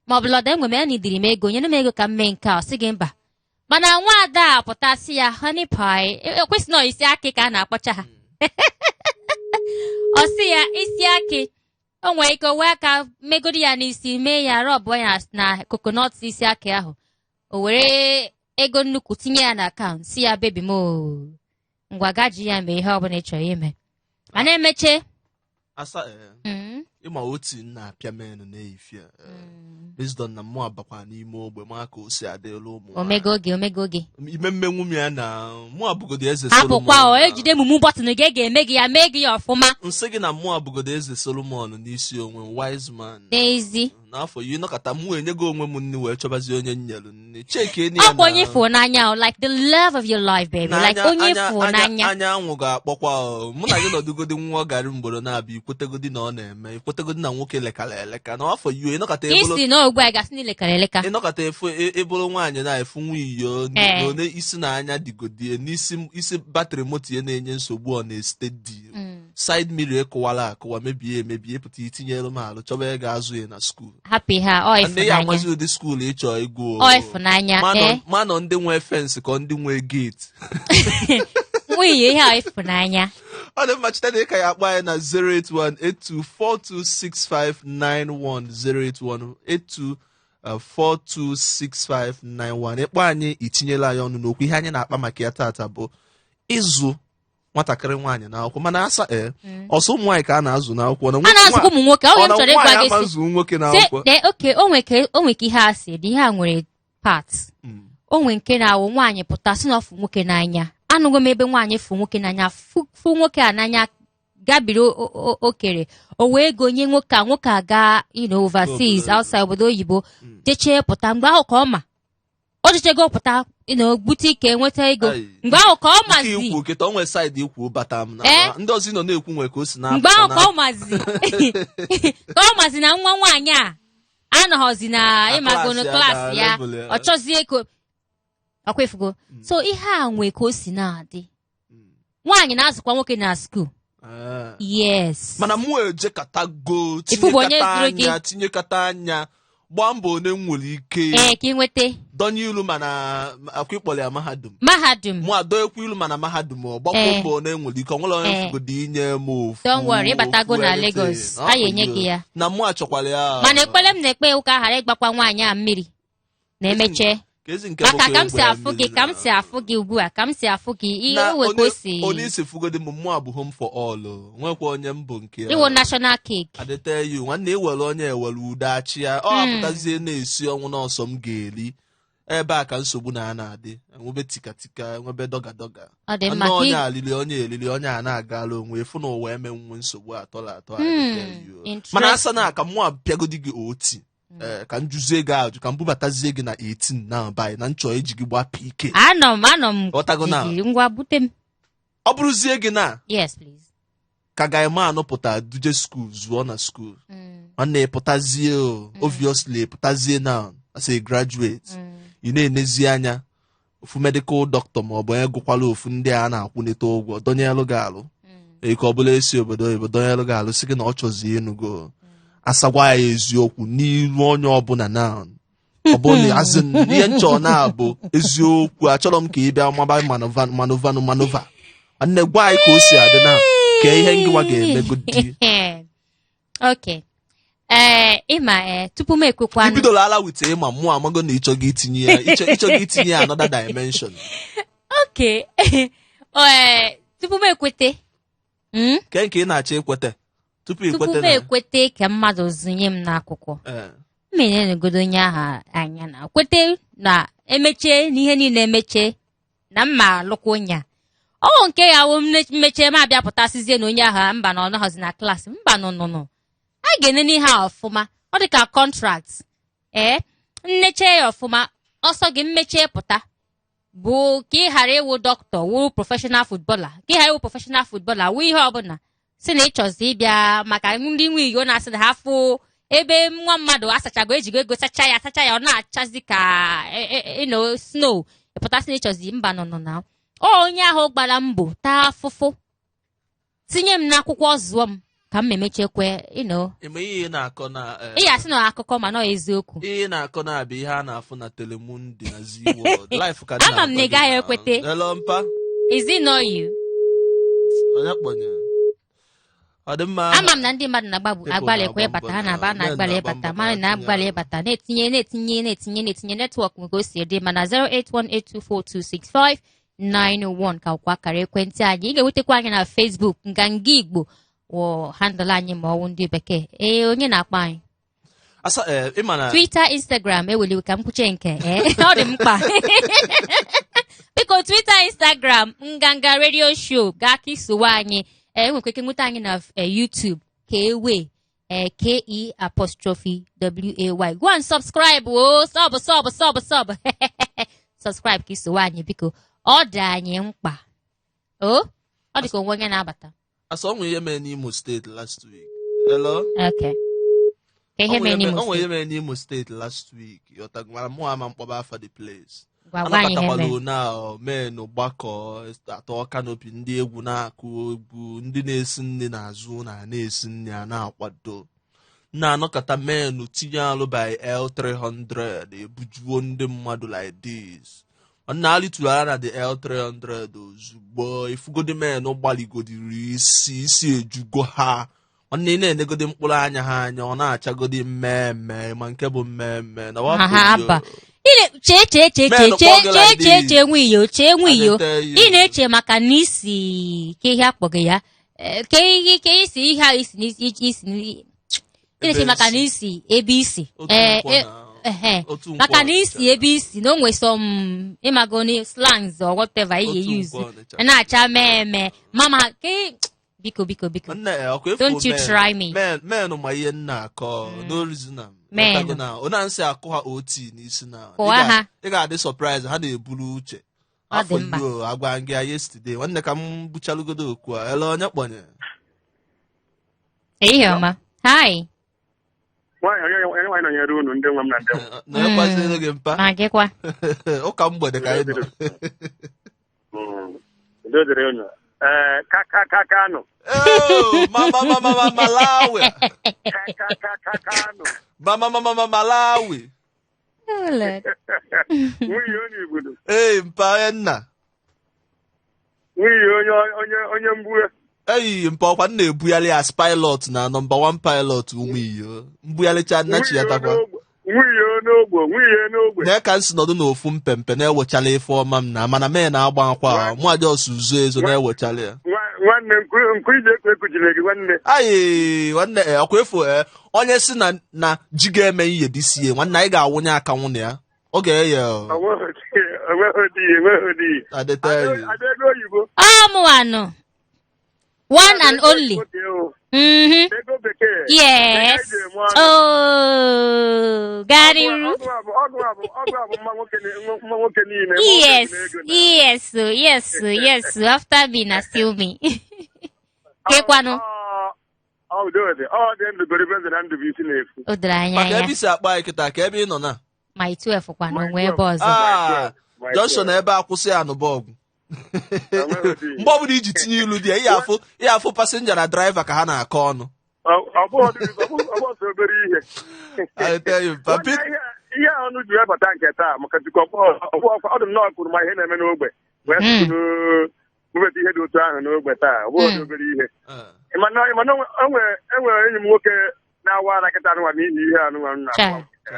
ma ọ bụ lọda, enwe m ya nidiri m ego, nyere m ego ka m mee nke a." Ọ sị gị mba, mana nwaada a pụtasị ya, "Honey pie," ekwesị nọ isi akị ka a na-akpọcha ha. Ọ sị ya isi akị, o nwere ike o wee aka megodi ya n'isi, mee ya rọbụ ya na coconut, isi akị ahụ, o were ego nnukwu tinye ya na akaụntụ, si ya, "Baby m o, ngwa gaji ya mee ihe ọbụla ị chọrọ ime." Mana emeche Asa ee ịma otu na-apịa menụ na-eyifie based on na mụ abakwa n'ime ogbe ma ka o si adịla ụmụ Omego oge, omego oge. Ime mmenwu m ya na mụ abụgodo eze Solomon. Hapụkwa o ejide mumu button gị, ga-eme gị ya, mee gị ya ọfụma. Nsị gị na mụ abụgodo eze Solomon n'isi onwe m, wise man. N'ezi. N'afọ yi nọkọta mụ enyego onwe m nni wee chọbazie onye nyelu nni cheke ni ya. Ọkwa onye ịfụ n'anya o, like the love of your life, baby, like onye ịfụ n'anya. Anya anwụ ga-akpọkwa o. Mụ na gị nọdụgodi nwa garị mgboro na-abịa, ikwetegodi na ọ na-eme, ikwetegodi na nwoke lekara eleka na afọ yi ịnọkọta ebulu. Isi na ogbu a gasị n'ilekara eleka. Ịnọkọta efu ịbụrụ nwaanyị na-efu nwa iyo Ee. na one isi na anya dịgodie n'isi isi battery moto ya na-enye nsogbu, ọ na-esite dị side mirror ekụwala akụwa, mebie emebie, pụta itinyere m alụ chọba ego azụ ya na school. Hapụ ha ọ Ndị ya ịfụnanya. amazi ụdị school ịchọ ịgụ o. Ọ ịfụnanya. Ee. Manọ ndị nwe fence ka ndị nwe gate. Nwunye ihe a ịfụnanya. Ọ dị mma, cheta na ịka ya akpọ anyị na 08182426591, 08182426591. Ịkpọ anyị, itinyela anyị ọnụ n'okwu. Ihe anyị na-akpa maka ya tata bụ ịzụ nwatakịrị nwaanyị n'akwụkwọ, mana asa ee ọsọ ụmụ nwaanyị ka a na-azụ n'akwụkwọ na A na-azụkwa ụmụ nwoke. Ọ ọ ihe na m chọrọ ịgwa nwaanyị gị ama si zụ nwoke si n'akwụkwọ. Lee, oke o nwe ka ihe a si dị, ihe a nwere part. O nwe nke na-awụ nwaanyị pụta si na ọ fụ nwoke n'anya. Anụgo m ebe nwaanyị fụ nwoke n'anya, fụ nwoke a n'anya gabiri okere, o wee ego nye nwoke a, nwoke a gaa overseas, Obodo. outside obodo oyibo, jechee pụta. Mgbe ahụ ka ọ ma o jechego pụta, gbute ike nweta ego. Ai. Mgbe ahụ ka ọ Nke mazi ikwu kịta o nwere side ikwu bata m na Eh? ndị ọzọ ị nọ na-ekwu nwere ka o si Mgbe na-apụta ahụ ka ọ mazi na nwa nwaanyị a anọghọzi na Na ịmagonu klaasị ya, klaasị na ya. level ya. Ọ chọzie ego ọkwa efugo. So ihe a nwee ka o si na-adị, nwaanyị na-azụkwa nwoke na school. Ah. Yes. Mana mụ ejekatago Ifu bụ onye tinyekata zụrụ gị. anya, tinyekata anya. Gbaa mbọ one m nwere ike. Ee, ka ị nweta. Dọnye ilu mana akwa ịkpọrọ ya mahadum. Mahadum. Mụ adọnyekwa ilu mana mahadum, ọ gbakwuo mbọ one m nwere ike, ọ nwere onye fugodi inye m ofu. Don't worry, ịbatago Ofu na anything. Lagos, Ọ a ga-enye bụ gị ya. Na mụ achọkwara ya. Mana ekpere m na-ekpe ụka ghara ịgbakwa nwaanyị a mmiri na emechee. Ka ezi nke Maka bụkwa ka m si egbe afụ gị, mmiri ka m na- si afụ gị ugbu a, ka m si afụ gị, ihe Na o nwe ka o si. Onye isi fugodi m, mụ abụ home for all o. Nwekwa onye m bụ nke ya. Ịwụ national cake. I dey tell you, nwanne, ewere onye ewere udo achị ya, ọ apụtazie na-esi ọnwụ n'ọsọ m ga-eri. Ebe a ka nsogbu na na-adị, enwebe tikatika, enwebe dọga dọga. Ọ dị mma Nne ka onye alili, onye elili, onye a na-agala onwe efu n'ụwa, emenwe nsogbu atọla atọ. I dey tell you. Interesting. Mana asa na ka mụ apịagodi gị oti, ee, ka m jụzie gị ajụ, ka m bubatazie gị na 18 na by na nchọ eji gị gba PK. Anọ m Ghọtago na? jijiji. Ngwa, bute m. Ọ bụrụzie gị na Yes, please. ka guy-man pụta duje school, zụọ na school, nwanne, pụtazie o, obviously pụtazie now as a graduate, ị na-enezi anya ofu medical doctor ma ọ bụ onye gụkwala ofu ndị a na-akwụnite ụgwọ dọnyelụ gị alụ eke ọ bụla esi obodo oyibo dọnyelụ gị alụ, sị gị na ọ chọzi ịnụgo. Asagwa ya eziokwu n'iru onye ọbụla na ọ bụ na azị ihe nchọ na-abụ eziokwu. Achọrọ m ka ị bịa maba manova manovanụ manova. Nwanne, gwa anyị ka o si adị na ka ihe ngịwa ga-emegodi. Okay, ee, ịma, ee, tupu m ekwekwanụ Ibidola ala with ịma mmụọ amago na ịchọghị itinye ya, ịchọghị itinye ya another dimension. Okay, ee, tupu m ekwete, Ke nke ị na-achọ ikwete tupu Tupu ikwete m na ekwete ka mmadụ zụnye m n'akwụkwọ, m enegodo onye ahụ anya na kwete na emechie na ihe niile emechie na mma alụkwa onye a. Ọ nke ya wụ mmechie m abịa pụtasịzie na onye ahụ mba na ọ nọghọzi na klaasị, mba, nụnụnụ, a ga-enene ihe a ọfụma. Ọ dị ka contract. Ee, nneche ya ọfụma, ọsọ gị mmechie pụta bụ ka ị ghara ịwụ dọkịta, wụ professional footballer, ka ị ghara ịwụ professional footballer, wụ ihe ọbụla si na ịchọzi ịbịa. Maka ndị nwe iyo na-asị na ha fụ ebe nwa mmadụ asachago, ejigo ego sacha ya, sacha ya, ọ na-achazi ka snow, pụtasị na ịchọzi. Mba, nọ nọ na ọ onye ahụ gbara mbọ taa afụfụ tinye m n'akwụkwọ, zụọ m, ka m emechekwe. Ime ihe ị na-akọ na Ị ga-asị na akụkọ, mana ọ eziokwu. Ihe ị na-akọ na-abịa ihe a na-afụ na Telemundi na Zee World life ka Ama m na ị gaghị ekwete. Hello, mpa. Is it not you? Onye kpọnye ọ dị mma. Ama m na ndị mmadụ na-agbagbu People agbalị ekwe na-agba ịbata mbọ ha na-aba na-agbalị men na-agba ịbata mbọ mmadụ ka na-agbalị tinye ịbata, na-etinye, na-etinye, na-etinye, na-etinye. Network nke o si dị, mana 08182426591 ka ọkwa akara ekwentị anyị. Ị ga-enwetakwa anyị na Facebook, Nganga Igbo wụ handle anyị ma ọwụ ndị bekee. Ee, onye na-akpọ anyị? Asa, ee, ịma na Twitter, Instagram, eweliwe ka m kwuche nke, ee, ọ dị mkpa. Biko, Twitter, Instagram, Nganga Radio Show, gaa ka isowe anyị. Ee, enwekwa ike nweta anyị na YouTube, kewe, ee, ke apostrophe way. Go and subscribe o, sub sub sub sub subscribe ka isowe anyị, biko, ọ dị anyị mkpa o. Ọ dị ka onwe onye na-abata. Asa, ọ nwere ihe mere n'Imo Steeti last week. Hello? Okay, ka ihe Ọ nwere mere n'Imo ọ nwere ihe Steeti? mere n'Imo Steeti last week. Yọtago, mara mụ ama mkpọba afa the place. Gwa gwa anyị ihe Anọkọtakwala mere. na menụ gbakọ atọ canopy, ndị egwu na-akụ egwu, ndị na-esi nri n'azụ na na-esi nri, a na-akwado na-anọkọta, menụ tinye alụ by L300 ebujuo ndị mmadụ like this. Nna, alitụrụ anya na the L300 ozugbo ifugodi menụ gbaligodiri isi, isi ejugo ha. Nwanne, ị na-enegodi mkpụrụ anya ha, anya ọ na-achagodi mmemme, ma nke bụ mmemme na Ha ha aba. Ị chee chee chee chee Men chee kpọọ gị chee like chee this. chee nwiyo, chee nwiyo. I dey tell you. Ị na-eche maka na isi ka ihe akpọghị ya. Eh, ka ihe ka isi ihe a isi n'isi isi ị na-eche Ebe maka na isi. isi ebe isi. Otu Eh, nkwọ eh, ehe. otu nkwọ Maka na Ọnịcha. isi ebe isi na o nwe some, ịmago ni slangs or whatever ị Otu ga-use. nkwọ Ọnịcha. Na-acha mee mama ke, biko, biko, biko. Nne, ọkwa efu. Don't you Men- try me. Men ma ihe nna akọ no reason am. Men. Ọtago na ona nsị akụ ha ot n'isi na Kụwa ha. Ị ga-adị surprise, ha na-eburu uche. Ọ dị Afọ mma. yo agwa gị ya yesterday. Nwanne, ka m buchalugodo okwu a. Ele onye kpọnye? Ehihie ọma, hi. Nwaanyị onye nwaanyị nọnyere unu, ndị nwe m na ndị nwe. Na ekwaziri gị, mpa. Ma gịkwa? Ụka mgbede ka anyị nọ. Udo dịrị unu. Ee, ka ka ka Kano. Oh, mama mama mama Malawi. Ka ka ka ka Kano. Mama mama mama Malawi. Oh, Lord. Nwunye onye Igbodo. Ee, mpa onye nna. Nwunye onye onye onye mgbue. Eyi, mpa ọkwa m na-ebugharị as pilot na number one pilot ụmụ iyo. Mbugharịcha nnachi ya takwa. Nwunye n'ogbo, nwunye n'ogbe. Na ka m si nọdụ n'ofu mpempe na-ewechala ife ọma m na mana mee na-agba akwa mụ aja ọsụ zo ezo na-ewechala ya. Nwanne nkụ ije ekwe ekujire gị, nwanne. Ayi, nwanne, ọkwa efu, onye si na na ji ga-eme ihe DCA, nwanne, anyị ga-awụnye akanwụ na ya ọ ga-eye o. Onweghị odi, enweghị odi. I dey tell you. Ada ego oyibo. Ọ mụwanụ. One and only. Ego bekee. Yes. Ego eji eme ọnụ. Oh, gaa n'iru. Ọgụ a bụ mma nwoke niile. Yes. After me na still me. Kekwanụ. Ọ udo dị. Ọ dị ndụ goribe ndụ na ndụ bụ isi na-efu. O doro anya Maka ya. ebe isi akpọ anyị kịta, ka ebe ị nọ na Ma 12 kwanụ onwe ebe ọzọ. Ah, junction ebe akwụsị anụbọgwụ. Mgbe ọbụla iji tinye ilu dị ya, ihe afụ passenger na driver ka ha na-akọ ọnụ. Ọ bụghị ọsọ obere ihe. I tell you, papi. Nwanne, ihe a ọnụ ji webata nke taa maka Chukwu, ọ dị nnọọ kwuru ma ihe na-eme n'ogbe wee bubata ihe dị otu ahụ n'ogbe taa. Ọ bụghị obere ihe. Ịma na o nwere enyi m nwoke na-awa ara kịta anụnwa n'ihi ihe anụnwa m Chai.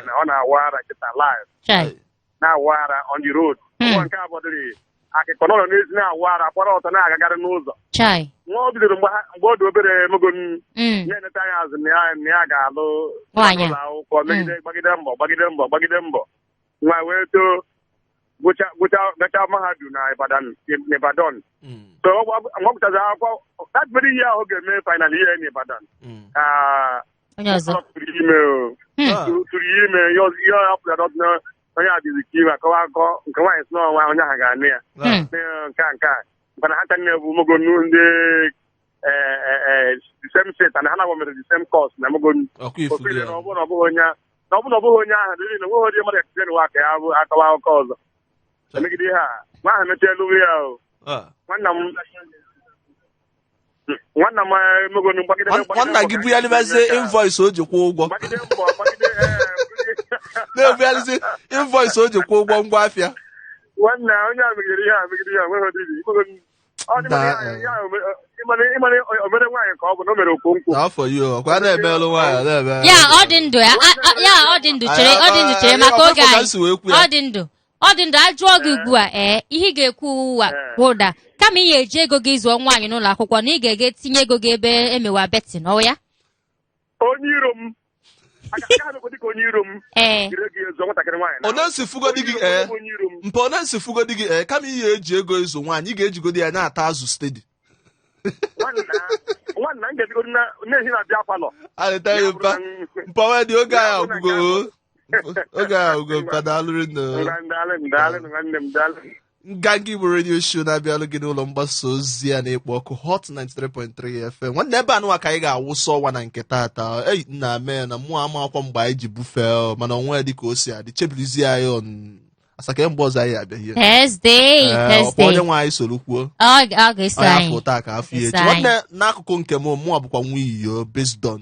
na ọ na-awa ara kịta live, Chai. na-awa ara on the road. Ụgbọ nke abụọ dịrị akịkọ nọ n'ezi na-awa ara, gbara ọtọ na-agagharị n'ụzọ. Chai. Nwa o bidoro mgbe ọ dị obere emego Mm. na-eneta anya azụ na ya ga-alụ Nwaanyị. ụlọ akwụkwọ, megide gbagide mbọ, gbagide mbọ, gbagide mbọ, nwa wee too, gụcha gụcha gacha mahadum na Ibadan, n'Ibadan. So ọ gụchazi akwụkwọ that very year ahụ ga-eme final year n'Ibadan ka Onye ọzọ. ọ tụrụ ime o. Tụrụ ya ime ihe ihe ọ pụtara na onye adịghị ka ime akọwa akọ nke nwaanyị si n'ọnwa onye ahụ ga-anụ ya. Nke a mana ha ncha bụ mogonu ndị the same state and ha na mere the same course na mogonu. Ọkwa ifu ofile gị. na ọ bụrụ na ọ bụghị onye na ọ bụrụ na ọ bụghị onye ahụ dịrị na onweghị onye mmadụ ga-esi n'ụwa ka ya bụ akọwa akụkọ ọzọ emegide ihe a. Nwa ahụ mechaa elu ya o. Nwanna m emegonu gbagide Nwanna gị bugharịbazie invoice o ji kwụọ ụgwọ. Gbagide mbọ, gbagide Na-ebugharịzi invoice o ji kwụọ ụgwọ ngwa afịa. Nwanna onye a megidere ihe a, megide ihe a, nweghị ọdịdị emegonu ọ dị Da, ịmana omere nwaanyị ka ọ bụ na o mere okwonkwo. N'afọ yi ọkwa na-emelụ nwaanyị na-eme. Ya ọ dị ndụ ya, ya ọ dị ndụ, chere, ọ dị ndụ, chere maka oge Ọkwa ka anyị. m si wee kwu ya. Ọ dị ndụ, ọ dị ndụ. Ajụọ gị ugbu a, ee, ihe ị ga-ekwu ụwa wụda kama ị ga-eji ego gị zụọ nwaanyị n'ụlọ akwụkwọ na ị ga-ege tinye ego gị ebe emewa betting ọ ya. Onye iro m agaghị emekwa dịka onye iro m jiri ego ya zụọ nwatakịrị nwaanyị na Onye nsi fugodi gị, ee. Onye iro m. Mpa, onye nsi fugodi gị, ee, kama ihe eji ego ịzụ nwaanyị, ị ga-ejigodi ya na-ata azụ steady. Nwanna, nwanna m ga-ejigodi na-ehi na bịa parlour. I tell you, mpa, mpa wee dị oge anyị agwụgo o. Oge anyị agwụgo, mpa, daalụrị nne. Daalụ, daalụ, nwanne m, daalụ. Nganga Igbo Radio Show na-abịalụ gị n'ụlọ mgbasa ozi a na-ekpo ọkụ Hot 93.3 FM. Nwanne, ebe anụwa ka anyị ga-awụsa ọwa na nke taata. Ei, nna mee na mụ ama akwụkwọ mgbe anyị ji bufee ọ, mana onwe dị ka o si adị chebilizie anyị on asaka mgbe ọzọ anyị abịa here. Thursday. Ee, ọkwa Thursday. onye nwe anyị soro kwuo. Ọ ga-eso onye anyị. afọ taa ka afọ ya echi. Eso anyị. Nwanne, n'akụkụ nke m, mụnwa bụkwa nwa iyo based on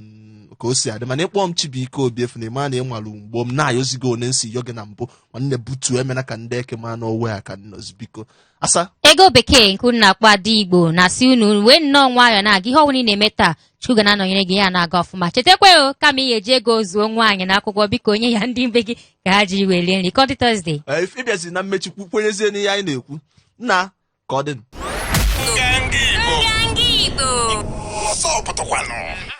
ka o si adị, mana ịkpọ m Chibuike Obi efu na ịma na ịmalụ mgbo m na-ayọzigo one nsi yọ gị na mbụ. Nwanne, butuo emena ka ndị eke ma n'owe a ka nnọzi, biko asa. Ego bekee nke unu na-akpọ Ada Igbo na-asị unu wee nnọọ nwayọọ na-aga ihe ọbụla ị na-eme taa. Chukwu ga na-anọnyere gị, ya na-aga ọfụma. Chetakwa o, kama ị ga-eji ego zụọ nwaanyị n'akwụkwọ, biko nye ya ndị be gị ka ha ji welie nri ka ọ dị Thursday. Ee, ịbịazi na mmechikwu kwenyezie n'ihe anyị na-ekwu nna ka ọ dị. Nganga Igbo. Nganga Igbo. Ọsọ pụtakwanụ.